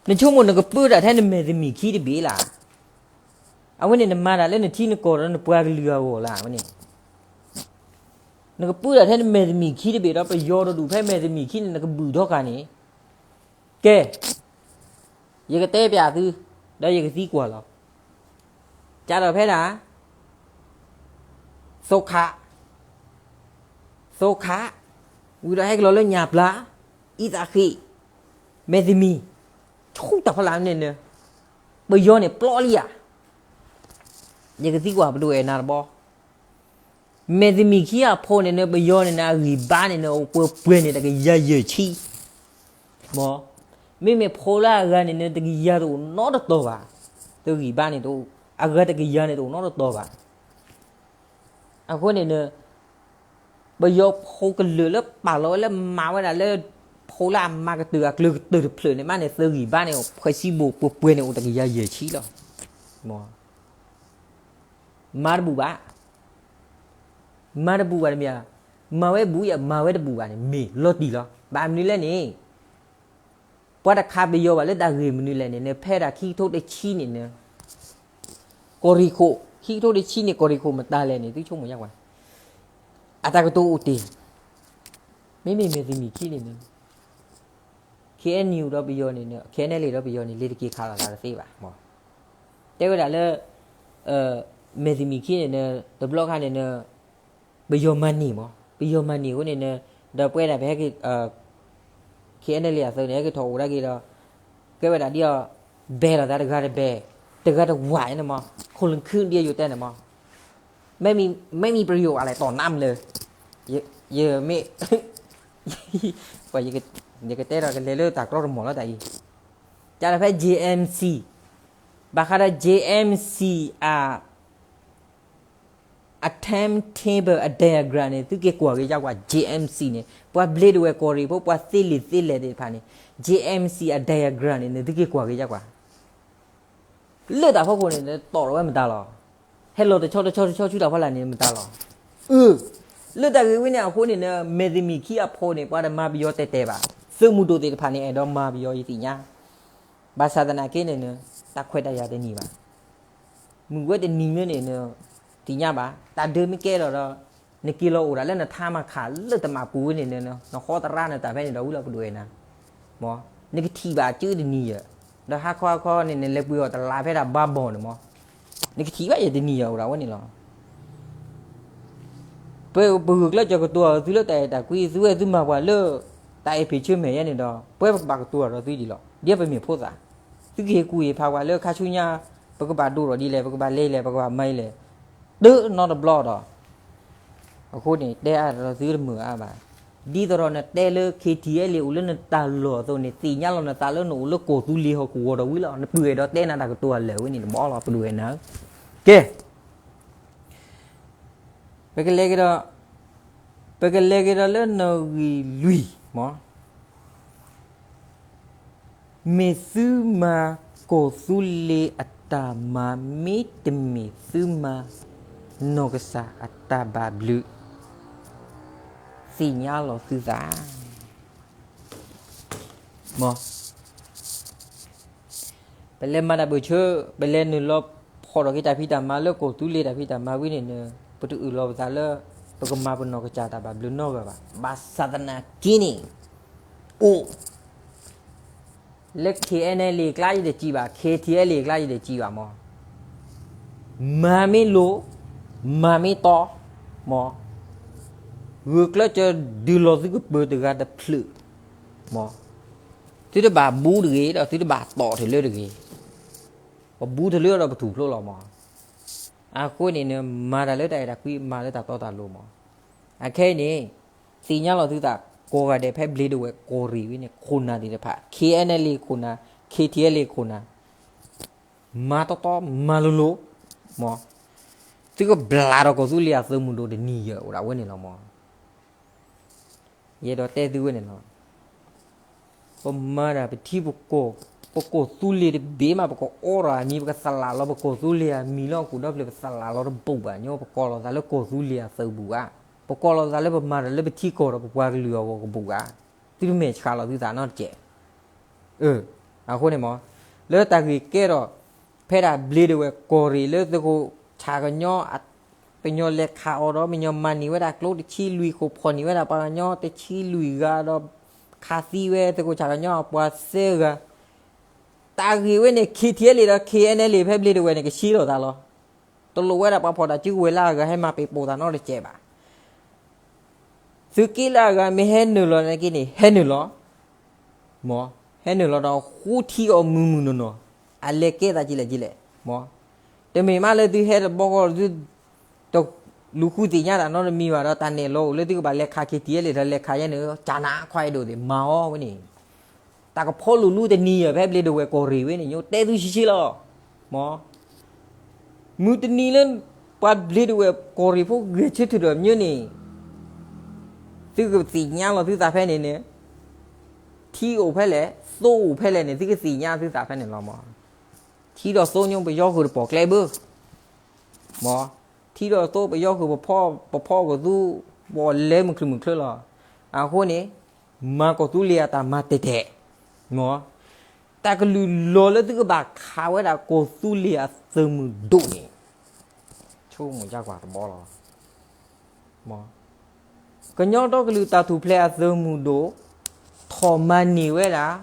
နဆိကမိၣ်နကပၢတၢ်ထဲနမဲာ်တမံၤခံတဘ့ၣ်လၢ်. အဝဲန့ၣ်နမၤတၢ်လၢနထံနကီၢ်ဒီးနပှၤကလုာ်အဂီၢ်လၢ်ဝဲန့ၣ်, နကပၢတၢ်ထဲနမဲာ်တမံၤခံတဘ့ၣ်ဒီး ပယီၤတဒူၣ်ဖဲမဲာ်တမံၤခံန့ၣ် နကဘူၣ်ထီၣ်ဃာ်န့ၣ်, ကဲ ယကတဲပျးသု, ဒီးယကသံကွၢ်လီၤ. ကဒီးဖဲဒၣ် သိခး, သိခး, ဝံၤဒီးဟဲက့ၤလီၤလၢညၣ်ပျၢ်, အံသးဃ့, မဲာ်တမံၤ, ဆူတၢ်ဖီလာ်န့ၣ်, ပယီၤန့ၣ်ပျီလံဧါ. ယကသံကွၢ်ပဒိၣ်အဲၣ်နၤတဘီ. မဲာ်တမံၤခံအဖိန့ၣ် ပယီၤန့ၣ် အဂံၢ်ဘါန့ၣ် အိၣ်ပှဲၤပှဲၤန့ၣ် တကယၤယဲၢ်ဆံ. မ့မ့ၢ်ဖိလၢအဂၤန့ၣ် တကယၤတအိၣ်နီတတီၤဘၣ်. တဂံၢ်ဘါန့ၣ် အဂၤတကယၤန့ၣ်တအိၣ်နီတတီၤဘၣ်. အဃိန့ၣ် ပယီၤဖိကလုာ်လၢပာ်လီၤဝဲလၢမၤဝဲဒၣ်လၢ ဖိလၢအမၤကတၢၢ်အကျၢၤကတၢၢ်တဖျၢၣ်န့ၣ် မးန့ၣ် သၢဂံၢ်ဘါန့ၣ် ဖှဲးစံဘိၣ်ပှဲၤပှဲၤန့ၣ် အိၣ်တကယၤယဲၢ်ဆံလီၤ. မၤတဘူၣ်ဘၣ်. မၤတဘူၣ်ဘၣ်တမ့ၢ်ဧါ. မၤဝဲဘူၣ်ယၤ မၤဝဲတဘူၣ်ဘၣ်န့ၣ် မ့ၢ်လီၤတံၢ်လီၤ. ဘၣ်မနုၤလဲၣ်န့ၣ် ပှၤတခးပယီၤဘၣ်လၢတၢ်ဂ့ၢ်မနုၤလဲၣ်န့ၣ် နဖဲဒၣ်ခံကထိတဆံန့ၣ် ကီၢ်ရ့ၣ်ခိၣ် ခံကထိတဆံန့ၣ် ကီၢ်ရ့ၣ်ခိၣ်မတၤလဲၣ်န့ၣ် သုဆိကမိၣ်ယါဝဲ အတၢ်ကတိၤအိၣ်တ့ၢ်. မ့မ့ၢ်မဲာ်တမံၤခံန့ၣ် KNU ဒီးပယီၤန့ၣ် KNLA ဒီးပယီၤန့ၣ် လ့ၤတက့ၤခးလိာ်သးတသ့ဘၣ်. တဲဝဲဒၣ်လၢ မဲာ်တမံၤခံန့ၣ် တဘျီခါန့ၣ် ပယီၤမၤန့ၢ်မး ပယီၤမၤန့ၢ်အဃိန့ၣ် ဒီးပဝဲဒၣ်ပဟဲက့ၤ KNLA အသုးန့ၣ် ဟဲက့ၤထီၣ်အိၣ်ဒၣ်က့ၤဒီး ကဲဝဲဒၣ်ဒ်အီၤ ဘဲၣ်လိာ်သးတဂၤတဘဲၣ်, တဂၤတဝၢ်န့ၣ်မး, ခိၣ်လၢခုဒ်အယိၤတဲန့ၣ်မး, မ့မ့ၢ်ပယိၤအလဲၤတီၢ်နါမနုၤ, ယမ့ၢ် ယကတဲဒီးကလဲၤလၢတၢ်ကြီတမီၢ်လီၤတၢ်အံၤ, ကဒီးဖဲ JMC, ဘၣ်ဃးဒီး JMC အ အ timetable အ diagram န့ၣ် သုက့ၤကွၢ်က့ၤယါကွၢ် JMC န့ၣ် ပှၤဘျ့ဒဝဲၢ်ကီၢ်ရ့ၣ်ဖိ ပှၤသ့လံာ်သ့လဲၢ်သ့ၣ်တဖၣ်န့ၣ် JMC အ diagram န့ၣ် နသုက့ၤကွၢ်က့ၤယါကွၢ်, လၢတၢ်ဖီခိၣ်န့ၣ် နတီၢ်ထီၣ်ဝဲမတၤလီၤ, ဟဲလီၤတဆီတဆီတဆီဆူတၢ်ဖီလာ်န့ၣ်မတၤလီၤ, အၢ လၢတၢ်ဂ့ၢ်ဝဲန့ၣ်အဃိန့ၣ် မဲာ်တမံၤခံအဖီန့ၣ် ပှၤတမၤပယီၤတဲာ်တဲာ်ဘၣ်, သုးမုၢ်ဒိၣ်သ့ၣ်တဖၣ်န့ၣ် အဲၣ်ဒိးမၤပယီၤယသ့ၣ်ညါ ဘၣ်ဆၣ်သနာ်က့န့ၣ် တၢ်ခွဲးတၢ်ယာ်တနံၤဘၣ်, မုၢ်ဝဲတနံၤမ့ၢ်န့ၣ် သ့ၣ်ညါဘၣ်, တၢ်ဒုးမ့ၢ်ကဲလီၤဒီး နက့ၤလီၤအိၣ်ဒၣ်လၢနထါမၤခးလၢတမးပူၤဝဲန့ၣ် နဃီသရၣ်နတၢ်ဖဲန့ၣ်ဒီးဝံၤလီၤပဒိၣ်အဲၣ်နၤ, မ် နကထံၣ်ဘၣ်အစုတနံၤယဲၢ်, ဒီးဟါခီဟါခီန့ၣ် နလဲၤပှ့ၤအီၤတလးဖဲဒၣ်ဘါဘီၣ်န့ၣ်မး, နကထံၣ်ဘၣ်ယဲၢ်တနံၤယဲၢ်အိၣ်ဒၣ်ဝဲန့ၣ်လီၤ. ပ ပဂုာ်ကျဲးစၢးကတိၤအီၤသုလၢတၢ်အဲၣ်တၢ်ကွံ သုဝဲသုမၤပှၤလၢ တၢ်အဲၣ်ဖံးဆၢမဲာ်ယဲန့ၣ်ဒီး ပဝဲပကဘၣ်ကတိၤအီၤဒီးသုဒ်လီၤ. ဒ်ပမ့ၢ်ဖိသၣ်, သုကဟ့ၣ်ကူၣ်ဟ့ၣ်ဖးပှၤလၢခါဆူညါ ပကဘၣ်ဒိၣ်ထီၣ်ဒ်လဲၣ်, ပကဘၣ်လဲၤလဲၣ်, ပကဘၣ်မၤအံၤလဲၣ်, တနီတဘျီဒီး အဃိန့ၣ် တဲအါဒီးသုတမုာ်အါဘၣ်. ဒ်သိးဒီးနတဲလၢ KTLA အိၣ်လၢနတၢ်လီၢ်အသိးန့ၣ် သ့ၣ်ညါလီၤနသးလၢနအိၣ်လၢကီၢ်သူလ့ၤဟီၣ်ကဝီၤဒီးဝံၤလီၤ. နပုၢ်အဲၣ်ဒိးတဲနၤတၢ်ကတိၤအလၢာ်ဝဲန့ၣ် တဘီလီၤ ပဒိၣ်ဝဲနၤ. ကဲ ပကလဲၤကဒီး, ပကလဲၤကဒီးလၢနီၣ်ဂံၢ်လွံၢ်မး. မ့ၢ်သုမၤကီၢ်သူလ့ၤအတၢ်မၤ မ့တမ့ၢ်သုမၤနီၢ်ကစၢ်အတၢ်ဘၣ်ဘျုး, သ့ၣ်ညါလီၤသုသး မ် ပလဲၤမၤတၢ်ဘၢၣ်ဆၢ, ပလဲၤနုာ်လီၤဖီၣ်ထီၣ်က့ၤတၢ်ဖံးတၢ်မၤလၢ ကီၢ်သူလ့ၤတၢ်ဖံးတၢ်မၤဝံၤန့ၣ်န့ၣ် ပတအၢၣ်လီၤပသးလၢ ပကမၤပနီၢ်ကစၢ်တၢ်ဘၣ်ဘျုးနီတဂၤဘၣ်. ဘၣ်ဆၣ်သနာ်က့န့ၣ် အိၣ် လၢ KNLA အကျါယတစံးဘၣ်, KTLA အကျါယတစံးဘၣ်မး. မၤမ့ၢ်လိၤ, မၤမ့ၢ်တီ, မ် ဂုာ်ကျဲးစၢးဒုးလီၤသုကပၢၤတဂၤတဖျၢၣ်, မ် သုတဘၣ်ဘူးတဂ့ၤ ဒီးသုတဘၣ်တီၣ်တလၢတဂ့ၤ. ပဘူးတလၢဒီးပထူၣ်ဖျိလီၤမး. အဃိန့ၣ်န့ၣ် မၤတၢ်လၢတၢ်အဲၣ်တၢ်ကွံ မၤလၢတၢ်တီတၢ်လိၤမး. အခဲအံၤန့ၣ် သ့ၣ်ညါလီၤသုသး ကိးဂၤဒဲးဖဲဘျ့ဒဝဲၢ်ကီၢ်ရ့ၣ်ဝံၤန့ၣ် ခိၣ်နၢ်သ့ၣ်တဖၣ် KNLA ခိၣ်နၢ် KTLA ခိၣ်နၢ် မၤတီတီမၤလိၤလိၤ, မ် သုကဘျးဒီးကီၢ်သူလ့ၤအသုးမုၢ်ဒိၣ်တနံၤယဲၢ်အိၣ်ဒၣ်ဝဲန့ၣ်လီၤမး. ယအဲၣ်ဒိးတဲသုဝဲန့ၣ်လီၤ. ပမၤတၢ်ပထံပကီၢ်, ပကီၢ်သူလ့ၤတဘ့ၣ်မး ပကအိးထီၣ်အမံၤ ပကသလၣ်လီၤ ပကီၢ်သူလ့ၤအမံၤလၢဟီၣ်ခိၣ်ဒီဖျၢၣ် ပသလၣ်လီၤတဘူးဘၣ်ညီ ပကိးလီၤသးလၢကီၢ်သူလ့ၤအသုးဘူးဧါ, ပကိးလီၤသးလၢပမၤတၢ်လၢပထံကီၢ်ဒီးပပှၤကလုာ်အဂီၢ်ကဘူးဧါ, သုတမဲာ်ဆှးလီၤသုသးနီတစဲး. အဃိန့ၣ်မး လၢတၢ်ဂ့ၢ်ကဲထီၣ် ဖဲဒၣ်ဘျ့ဒဝဲၢ်ကီၢ်ရ့ၣ်လၢသုးခိၣ်ဆၣ်ကညီ ပညီလဲၤခးအီၤဒီး ပညီမၤန့ၢ်ဝဲဒၣ်ကျိတဆံလွံၢ်ခိၣ် ဖီၣ်န့ၢ်ဝဲဒၣ်ပှၤကညီတဆံလွံၢ်ဂၤဒီး ခးသံဝဲသုးခိၣ်ဆၣ်ကညီအပှၤသၢဂၤ. တၢ်ဂ့ၢ်ဝဲန့ၣ် KTLA ဒီး KNLA ဖဲဘျ့ဒဝဲၢ်န့ၣ် ကဆှံလိာ်သးလီၤ. တလိၣ်ဝဲဒၣ်ပှၤဖီၣ်တၢ်စုကဝဲၤလၢအဂၤဟဲမၤပ့ၤပိာ်သးနီတစဲးဘၣ်. သုးက့လၢအဂၤမ့ၢ်ဟဲနုာ်လီၤနာ်က့န့ၣ် ဟဲနုာ်လီၤ. မ် ဟဲနုာ်လီၤဒီးဃိထံအီၤမုၢ်မုၢ်နီၢ်နီၢ်, အလဲၤကဲသးကလဲၣ်ကလဲၣ်. မ် တမ့ၢ်မးလၢသုဟဲတဘျီဃီ သုတလူၤဃုသ့ၣ်ညါတၢ်နီတမံၤဘၣ်ဒီး တၢ်နဲၣ်လီၤအိၣ်လၢသုကဘၣ်လဲၤခး KTLA ဒီးလဲၤခးယဲန့ၣ် ကၢ်နးခွါအဲၣ်ဒိၣ်သ့ၣ်မၤအီၤဝဲန့ၣ် တၢ်ကဖီလူၤလူတနံၤယဲၢ်ဖဲဘျ့ဒဝဲၢ်ကီၢ်ရ့ၣ်ဝဲန့ၣ် ယတဲသုဆှံဆှံလီၤ. မ် မုၢ်တနံၤလၢ ပှၤဘျ့ဒဝဲၢ်ကီၢ်ရ့ၣ်ဖိဂဲၤဆၢထၢၣ်ဒီးမၠိန့ၣ် သုကသ့ၣ်ညါလီၤသုသးဖဲန့ၣ်န့ၣ် ထံအိၣ်ဖဲလဲၣ် သိအိၣ်ဖဲလဲၣ်န့ၣ် သုကသ့ၣ်ညါသုသးဖဲန့ၣ်လီၤ. မ် ထံဒီးသိညိ ပယီၤဃုာ်တပီၢ်ကျဲဘၢ မ် ထံဒီးသိပယီၤဃုာ် ပဖီကသူ ပအီၣ်လဲၤမုၢ်ချုးမုၢ်ချၢလီၤ. အဃိန့ၣ် မၤကီၢ်သူလ့ၤအတၢ်မၤတဲာ်တဲာ်, မ် တၢ်ကလုၢ်လီၤလၢသုကဘၣ်ခးဝဲဒၣ်ကီၢ်သူလ့ၤအသုးမုၢ်ဒိၣ်န့ၣ် ဆိကမိၣ်ကွၢ်တဘျီလီၤ. မ် ကညီဒီကလုာ်တၢ်ထူၣ်ဖျဲးအသုးမုၢ်ဒိၣ် ထီၣ်မၤန့ၢ်ဝဲဒၣ်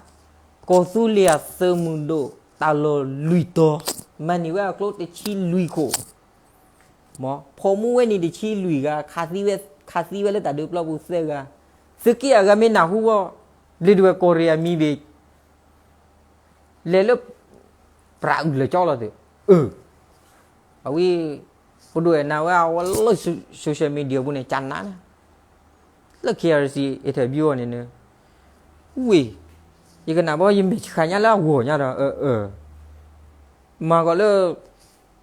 ကီၢ်သူလ့ၤအသုးမုၢ်ဒိၣ် တၢ်လီၢ်လွံၢ်တီၤ, မၤန့ၢ်ဝဲအကျိတဆံလွံၢ်ခိၣ်, မ် ဖီၣ်မူဝဲန့ၣ်တဆံလွံၢ်ဂၤ, ခးသံဝဲလၢတၢ်ဒုးပျီပူၤသၢဂၤ, သုးက့ၣ်အဂၤမ့ၢ်နၢ်ဟူဘၣ် ဘျ့းဒဝဲၢ်ကီၢ်ရ့ၣ်အမံၤဘ့ၣ် လဲၤလၢ ပြးအုၣ်လၢာ်ကၠီလီၤသုး, အၢ, အဝဲ ပဒိၣ်အဲၣ်နၤဝဲအဝဲလၢ social media ပူၤန့ၣ် ကနါန့ၣ်, လၢ K R C interview အီၤန့ၣ်န့ၣ်, ဝ့ၢ်, ယကနၣ်ဘၣ်ယမဲာ်ဆှးညါလၢအဂီၢ်ညါဒီး အၢ, မၤကီးလၢ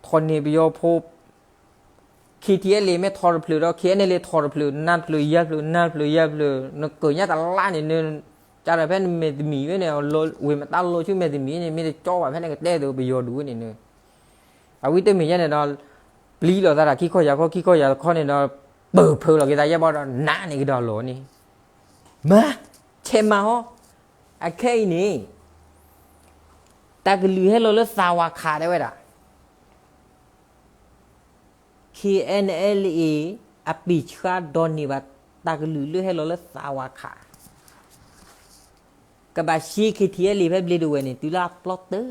ထီၣ်န့ၢ်ပယီၤဖိ K T L A မ့ၢ်ထီၣ်တဖျၢၣ်ဒီး K N L A ထီၣ်တဖျၢၣ် နၢ်တဖျၢၣ်ယၤတဖျၢၣ် နၢ်တဖျၢၣ်ယၤတဖျၢၣ် နကၢၢ်ညါတလါန့ၣ် နကၢ်ဒီးဖဲနမဲာ်တမံၤဝဲန့ၣ် ဝ့ၢ်မတၤလီၤဆူမဲာ်တမံၤန့ၣ် မ့ၢ်တကၠီဘၣ်ဖဲန့ၣ်ကတဲသိးပယီၤဒူၣ်ဝဲန့ၣ်န့ၣ်, အဝဲတမ့ၢ်ညါန့ၣ်ဒီး ပျံၤလိာ်သးတၢ်ခံခီယၤခီခံခီယၤတခီန့ၣ်ဒီး ပၢၢ်ဖၢလီၤက့ၤသးယဲဘၣ်ဒီး နးန့ၢ်ကဒီးလီၤန့ၣ်, မၤ, ဆဲးမၤဟီ, အခဲအံၤန့ၣ် တၢ်ကလုၢ်ဟဲလီၤလၢသးဝးခးတဲဝဲဒၣ် K N L A အပ့ၢ်ဆှါဒီးန့ၢ်ဘၣ် တၢ်ကလုၢ်လၢဟဲလီၤလၢသးဝးခး, ကဘၣ်ရှဲ K T L A ဖဲဘျ့ဒဝဲၢ်န့ၣ် တုၤလၢအပျီတၢၢ်လီ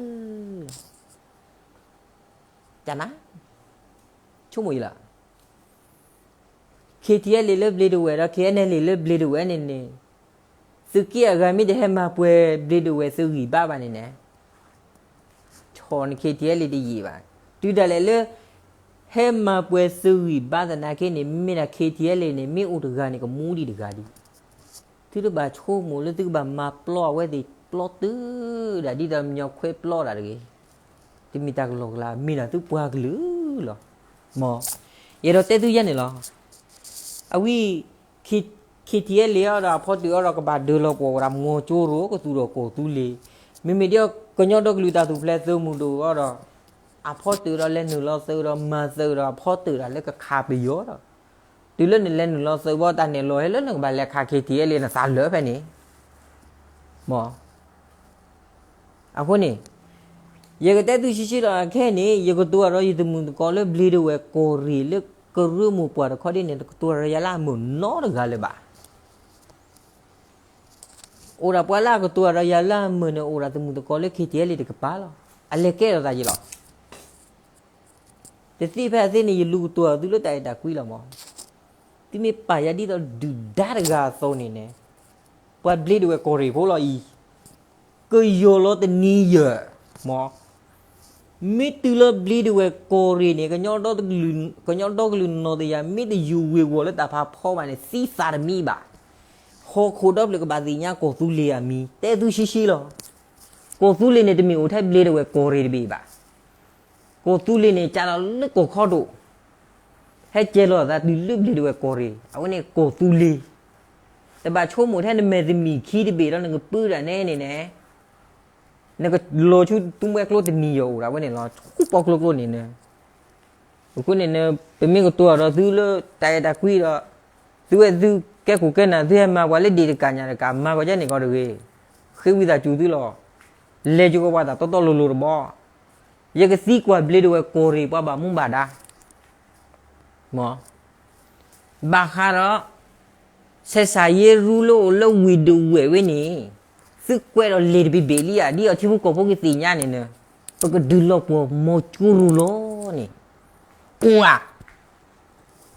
ၤ, ကနၣ်, ဆိကမိၣ်အံၤလီၤ K T L A လၢဘျ့ဒဝဲၢ်ဒီး K N L A လၢဘျ့ဒဝဲၢ်န့ၣ်န့ၣ်, သုးက့ၣ်အဂၤမ့ၢ်တဟဲမၤပှဲၤဘျ့ဒဝဲၢ်သုးဂံၢ်ဘါဘၣ်န့ၣ်န့ၣ်, ဆီၣ်န့ၣ် K T L A တယံာ်ဘၣ်, တုၤဒၣ်လဲာ်လၢ ဟဲမၤပှဲၤသုးဂံၢ်ဘါသနာ်က့န့ၣ် မ့ၢ်ဒၣ် K T L A န့ၣ် မ့ၢ်အိၣ်တဂၤန့ၣ် ကမူဒံးတဂၤဒံး, သုတဘၣ်ဆိကမိၣ်လၢသုကဘၣ်မၤပျီအဝဲသ့ၣ်ပျီတုၤဒၣ်ဒ်သိးမညီခွဲပျီတၢ်တဂ့ၤ, တမ့ၢ်တၢ်ကလီကလီ မ့ၢ်ဒၣ်သုပှၤကလုာ်လီၤ, မ်, ယအဲၣ်ဒိးတဲသုယဲန့ၣ်လီၤ, အဝဲ K T L A အီၤဒီးအဖီတၢၣ်အီၤဒီးကဘၣ်ဒၢးလီၤပှီၢ်ဝဲဒၣ် မီၤကၠိရိၤကသူၣ်ဒီးကီၢ်သူလ့ၤ, မ့မ့ၢ်ဒ်ကညီဒီကလုာ်တၢ်ထူၣ်ဖျဲးသုးမုၢ်ဒိၣ်အီၤဒီး, အဖီတၢၣ်ဒီးလဲၤနုာ်လီၤသုးဒီးမၤသုးဒီးအဖီတၢၣ်ဒီးလၢကခးပယီၤဒီး, တုၤလၢနလဲၤနုာ်လီၤသုးဘီတၢ်နဲၣ်လီၤဟဲလၢနကဘၣ်လဲၤခး K T L A နသးလၢာ်ဖဲန့ၣ်, မ် အဃိန့ၣ်, ယကတဲသုဆှံဆှံလီၤခဲအံၤန့ၣ် ယကတိၤဒီးယတမုာ်သကိးလၢ ဘျ့ဒဝဲၢ်ကီၢ်ရ့ၣ်လၢကရၢမိၢ်ပှၢ်တခီဒ်န့ၣ် တကတိၤဒီးယၤလၢအမုာ်နီတဂၤလၢၤဘၣ်. အိၣ်ဒၣ်ပှၤလၢအကတိၤဒီးယၤလၢအမုာ်န့ၣ် အိၣ်ဒၣ်တမုာ်သကိးလၢ K T L A တကပၤလီၤ. အလဲၤကဲထီၣ်သးယံၤလီၤ. တသ့ဖဲအသ့န့ၣ် ယလူၤကတိၤအီၤသုလၢတၢ်အဲၣ်တၢ်ကွံလီၤမး. သုမ့ၢ်ပာ်ယၤဒ်သိးဒုၣ်ဒါတဂၤအသိးန့ၣ်န့ၣ်, ပှၤဘျ့ဒဝဲၢ်ကီၢ်ရ့ၣ်ဖိလီၤအံၤ, ကယီၤလီၤတနံၤယၢၢ်, မ်, မ့ၢ်တုၤလၢဘျ့ဒဝဲၢ်ကီၢ်ရ့ၣ်န့ၣ် ကညီဒီကလုာ်နီၢ်တယၢ် မ့ၢ်တယူၤဝ့ၤဝီၤလၢတၢ်ဖးဖီဘၣ်န့ၣ် သံသးတမံဘၣ်. ဟီၣ်ခိၣ်ဒီဖျၢၣ်ကဘၣ်သ့ၣ်ညါကီၢ်သူလ့ၤအမံၤ, တဲသုဆှံဆှံလီၤ. ကီၢ်သူလ့ၤန့ၣ် တမ့ၢ်အိၣ်ထဲဘျ့ဒဝဲၢ်ကီၢ်ရ့ၣ်တဘ့ၣ်ဘၣ်. ကီၢ်သူလ့ၤန့ၣ် ကးလီၤလၢကီၢ်ခီဒိၣ်, ဟဲကဲလီၤအသးတုၤလၢဘျ့ဒဝဲၢ်ကီၢ်ရ့ၣ်, အဝဲန့ၣ်ကီၢ်သူလ့ၤ. တဘၣ်ဆိကမိၣ်ထဲနမဲာ်တမံၤခံတဘ့ၣ်ဒီးနကပုၢ်ဒၣ်နဲန့ၣ်န့ၣ်, နကလီၤဆူသူမှဲကျိတနံၤယီၤအိၣ်ဒၣ်ဝဲန့ၣ်လီၤ. ဆူပီကျိကျိန့ၣ်န့ၣ်, အဃိန့ၣ်န့ၣ် ပမ့ၢ်ကတိၤဒီးသုလၢတၢ်အဲၣ်တၢ်ကွံဒီး, သုဝဲသုကဲခိၣ်ကဲနၢ် သုဟဲမၤပှၤလၢဒ့ၣ်တကၢ်ညၣ်တကၢ် မၤကီးကဲန့ၣ်ကီးတဂ့ၤ. ဃ့ဝံသးစူၤသုလီၤ. လဲၤက့ၤကီးပှၤတၢ်တီတီလိၤလိၤတဘျီ, ယကသံကွၢ်ဘျ့ဒဝဲၢ်ကီၢ်ရ့ၣ်ပှၤဘၣ်မူဘၣ်ဒါ မ်, ဘၣ်ဃးဒီး ဆဲးစၢ်ယ့ရူလၢအိၣ်လၢဝ့ၢ်ဒဝဲၢ်ဝဲန့ၣ်, သုကွဲးဒီးလံာ်တဘ့ၣ်ဘ့ၣ်လံဧါ, ဒ်အီထံဖိကီၢ်ဖိကသ့ၣ်ညါန့ၣ်န့ၣ်, ပကဒုးလီၤပှီၢ်မီၤကၠိရူလီၤန့ၣ်, ကွၢ်,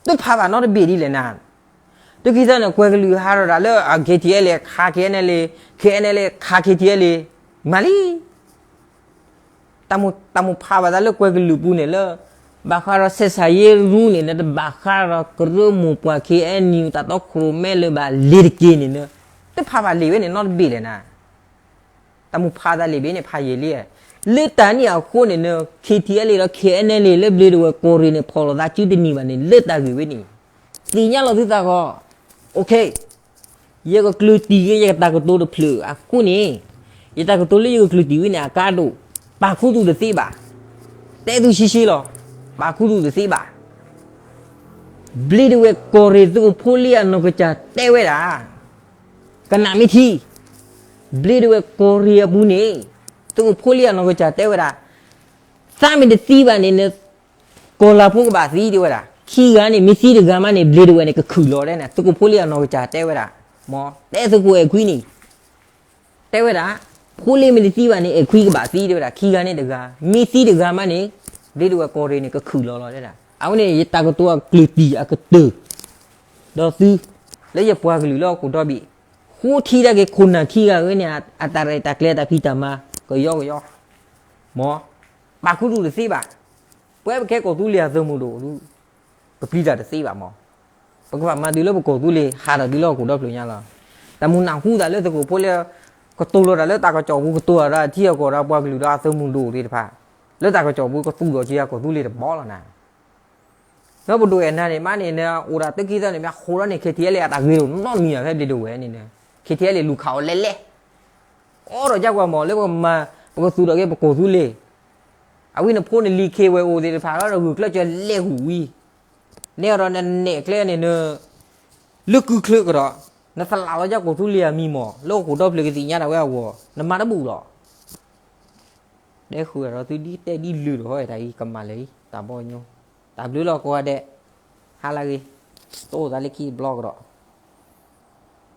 တဖးဘၣ်နီတဘ့ၣ်ဒ်လဲၣ်နၤ. တခံသၢန့ၣ် ကွဲၤကလုာ်ဟးထီၣ်တၢ်လၢ K T L A ခး K N L A, K N L A ခး K T L A, မၤလံ တၢ်မိၣ်ဖးဘၣ်သးလၢကွဲၤကလုာ်ပူၤန့ၣ်လၢ ဘၣ်ဃးဒီးဆဲးစၢ်ယ့ရူန့ၣ် နတဘၣ်ဃးဒီးကရၢမိၢ်ပှၢ် K N U တၢ်တီခိၣ်ရိၣ်မဲလၢၤဘၣ်လ့ၤတက့ၢ်န့ၣ်န့ၣ်, တဖးဘၣ်လံာ်ဝဲန့ၣ်နီတဘ့ၣ်လဲၣ်နၤ. တၢ်မိၣ်ဖးသးလံာ်ဘ့ၣ်န့ၣ်ဖးယံာ်လံ. လၢတၢ်န့ၣ်အဃိန့ၣ်န့ၣ် K T L A ဒီး K N L A လၢဘျ့ဒဝဲၢ်ကီၢ်ရ့ၣ်န့ၣ် ဖီၣ်လိာ်သးစုတနံၤဘၣ်န့ၣ် လၢတၢ်ဂ့ၢ်ဝဲန့ၣ်, သ့ၣ်ညါလီၤသုသးဂီၢ်, OK. ယကကျၢၢ်တံၢ်က့ၤယတၢ်ကတိၤတဖျၢၣ်အဃိန့ၣ်, ယတၢ်ကတိၤလၢယကကျၢၢ်တံၢ်ဝဲန့ၣ်အကါဒိၣ်, ပာ်ခူသူၣ်တသ့ဘၣ်. တဲသုဆှံဆှံလီၤ. ပာ်ခူသူၣ်တသ့ဘၣ်. ဘျ့ဒဝဲၢ်ကီၢ်ရ့ၣ်သုးခိၣ်ဖိလံအနီၢ်ကစၢ်တဲဝဲဒၣ်, ကနၣ်မ့ၢ်ထံ, ဘျ့ဒဝဲၢ်ကီၢ်ရ့ၣ်အပူၤန့ၣ်, သုးခိၣ်ဖိလံအနီၢ်ကစၢ်တဲဝဲဒၣ်, သးမ့ၢ်တသံဘၣ်န့ၣ် ကီၢ်လၤဖိကဘၣ်သံတဲဝဲဒၣ်, ခံဂၤန့ၣ် မ့ၢ်သံတဂၤမးန့ၣ် ဘျ့ဒဝဲၢ်န့ၣ် ကခုၣ်လီၤဒဲန့ၣ် သုးခိၣ်ဖိလံအနီၢ်ကစၢ်တဲဝဲဒၣ်, မ်, တဲသုးခိၣ်အဲၣ်ခွံန့ၣ်, တဲဝဲဒၣ်, ဖိလံမ့ၢ်တသံဘၣ်န့ၣ် အဲၣ်ခွံကဘၣ်သံတဲဝဲဒၣ်, ခံဂၤန့ၣ်တဂၤ, မ့ၢ်သံတဂၤမးန့ၣ်, ဘျ့ဒဝဲၢ်ကီၢ်ရ့ၣ်န့ၣ် ကခုၣ်လီၤလီၤတဲဒၣ်. အဝဲန့ၣ် ယတၢ်ကတိၤအကျၢၢ်တံၢ်အကတၢၢ်, ဒီးသု, လၢ လၢယပှၤကလုာ်လၢဟီၣ်ခိၣ်ဒီဘ့ၣ်, ဃိထံတၢ်က့ၤခိၣ်နၢ်ခံဂၤဧိၤန့ၣ် အတၢ်ရဲၣ်တၢ်ကျဲၤတၢ်ဖံးတၢ်မၤ ကယီကယီ, မ့ၢ်, ပာ်ခူသူၣ်တသ့ဘၣ်, ပဝဲပကဲကီၢ်သူလ့ၤအသုးမုၢ်ဒိၣ်ဒုး, ပပျံၤတၢ်တသ့ဘၣ်မ့ၢ်, ပကဘၣ်မၤတုၤလၢပကီၢ်သူလ့ၤဟးထီၣ်တုၤလၢဟီၣ်ခိၣ်ဒီဖျၢၣ်ညါလီၤ. တၢ်မုၢ်နၢ်ဟူသးလၢသကိးဖိလၢ ကတိၤလီၤတၢ်လၢတၢ်ကစီၣ်ပူၤ ကတိၤတၢ်ဒီးအထံအကီၢ်ဒီးပှၤကလုာ်ဒီးအသုးမုၢ်ဒိၣ်သ့ၣ်တဖၣ်, လၢတၢ်ကစီၣ်ပူၤကသူၣ်ထီၣ်က့ၤအကီၢ်သူလ့ၤတဘီလီၤနၤ လၢပဒိၣ်အဲၣ်နၤန့ၣ် မ့ၢ်န့ၣ် အိၣ်ဒီးသုးက့သၢန့ၣ် မ့ၢ်ဃိးဒီးန့ၣ် ခ့ထံအဲလ့ၣ် အတၢ်ဂ့ၤဒိၣ်နီတမံၤဘၣ် ဖဲဘျ့ဒိဝဲၢ်န့ၣ်, ခ့ထံအဲလ့ၣ်လူၤခးအီၤလဲၤလဲၤ, အိးထီၣ်ကကွၢ်မ့ၢ် လၢပကမၤ ပကသူၣ်ထီၣ်က့ၤပကီၢ်သူလ့ၤ, အဝဲန့ၣ်ဖိန့ၣ် လံၤခ့ဝဲအိၣ်သ့ၣ်တဖၣ်ဒီး ဂုာ်ကျဲးစၢးလဲၤဂုာ်ဝံၤ, နဲအီၤဒီးနနဲၣ်ကျဲန့ၣ် န လၢကုချၢကဒီး, နသလၣ်လီၤကၢ်ကီၢ်သူလ့ၤအမံၤမ့ၢ် လၢဟီၣ်ခိၣ်ဒီဖျၢၣ်ကသ့ၣ်ညါဒၣ်ဝဲအဂီၢ် နမၤတဘူၣ်လီၤ. ဒဲဃုာ်ဒီးသုဒ်တဲဒ်လုၢ်ဒီးဟီၣ်တၢ်အံၤ ကမၤလၢာ်အံၤ တၢ်ဘီညိ, တၢ်ဘျုးလီၤကိးဂၤဒဲး, ဟါလၢအဂ့ၤ, တအိၣ်သးလၢခံတဘျီကဒီး.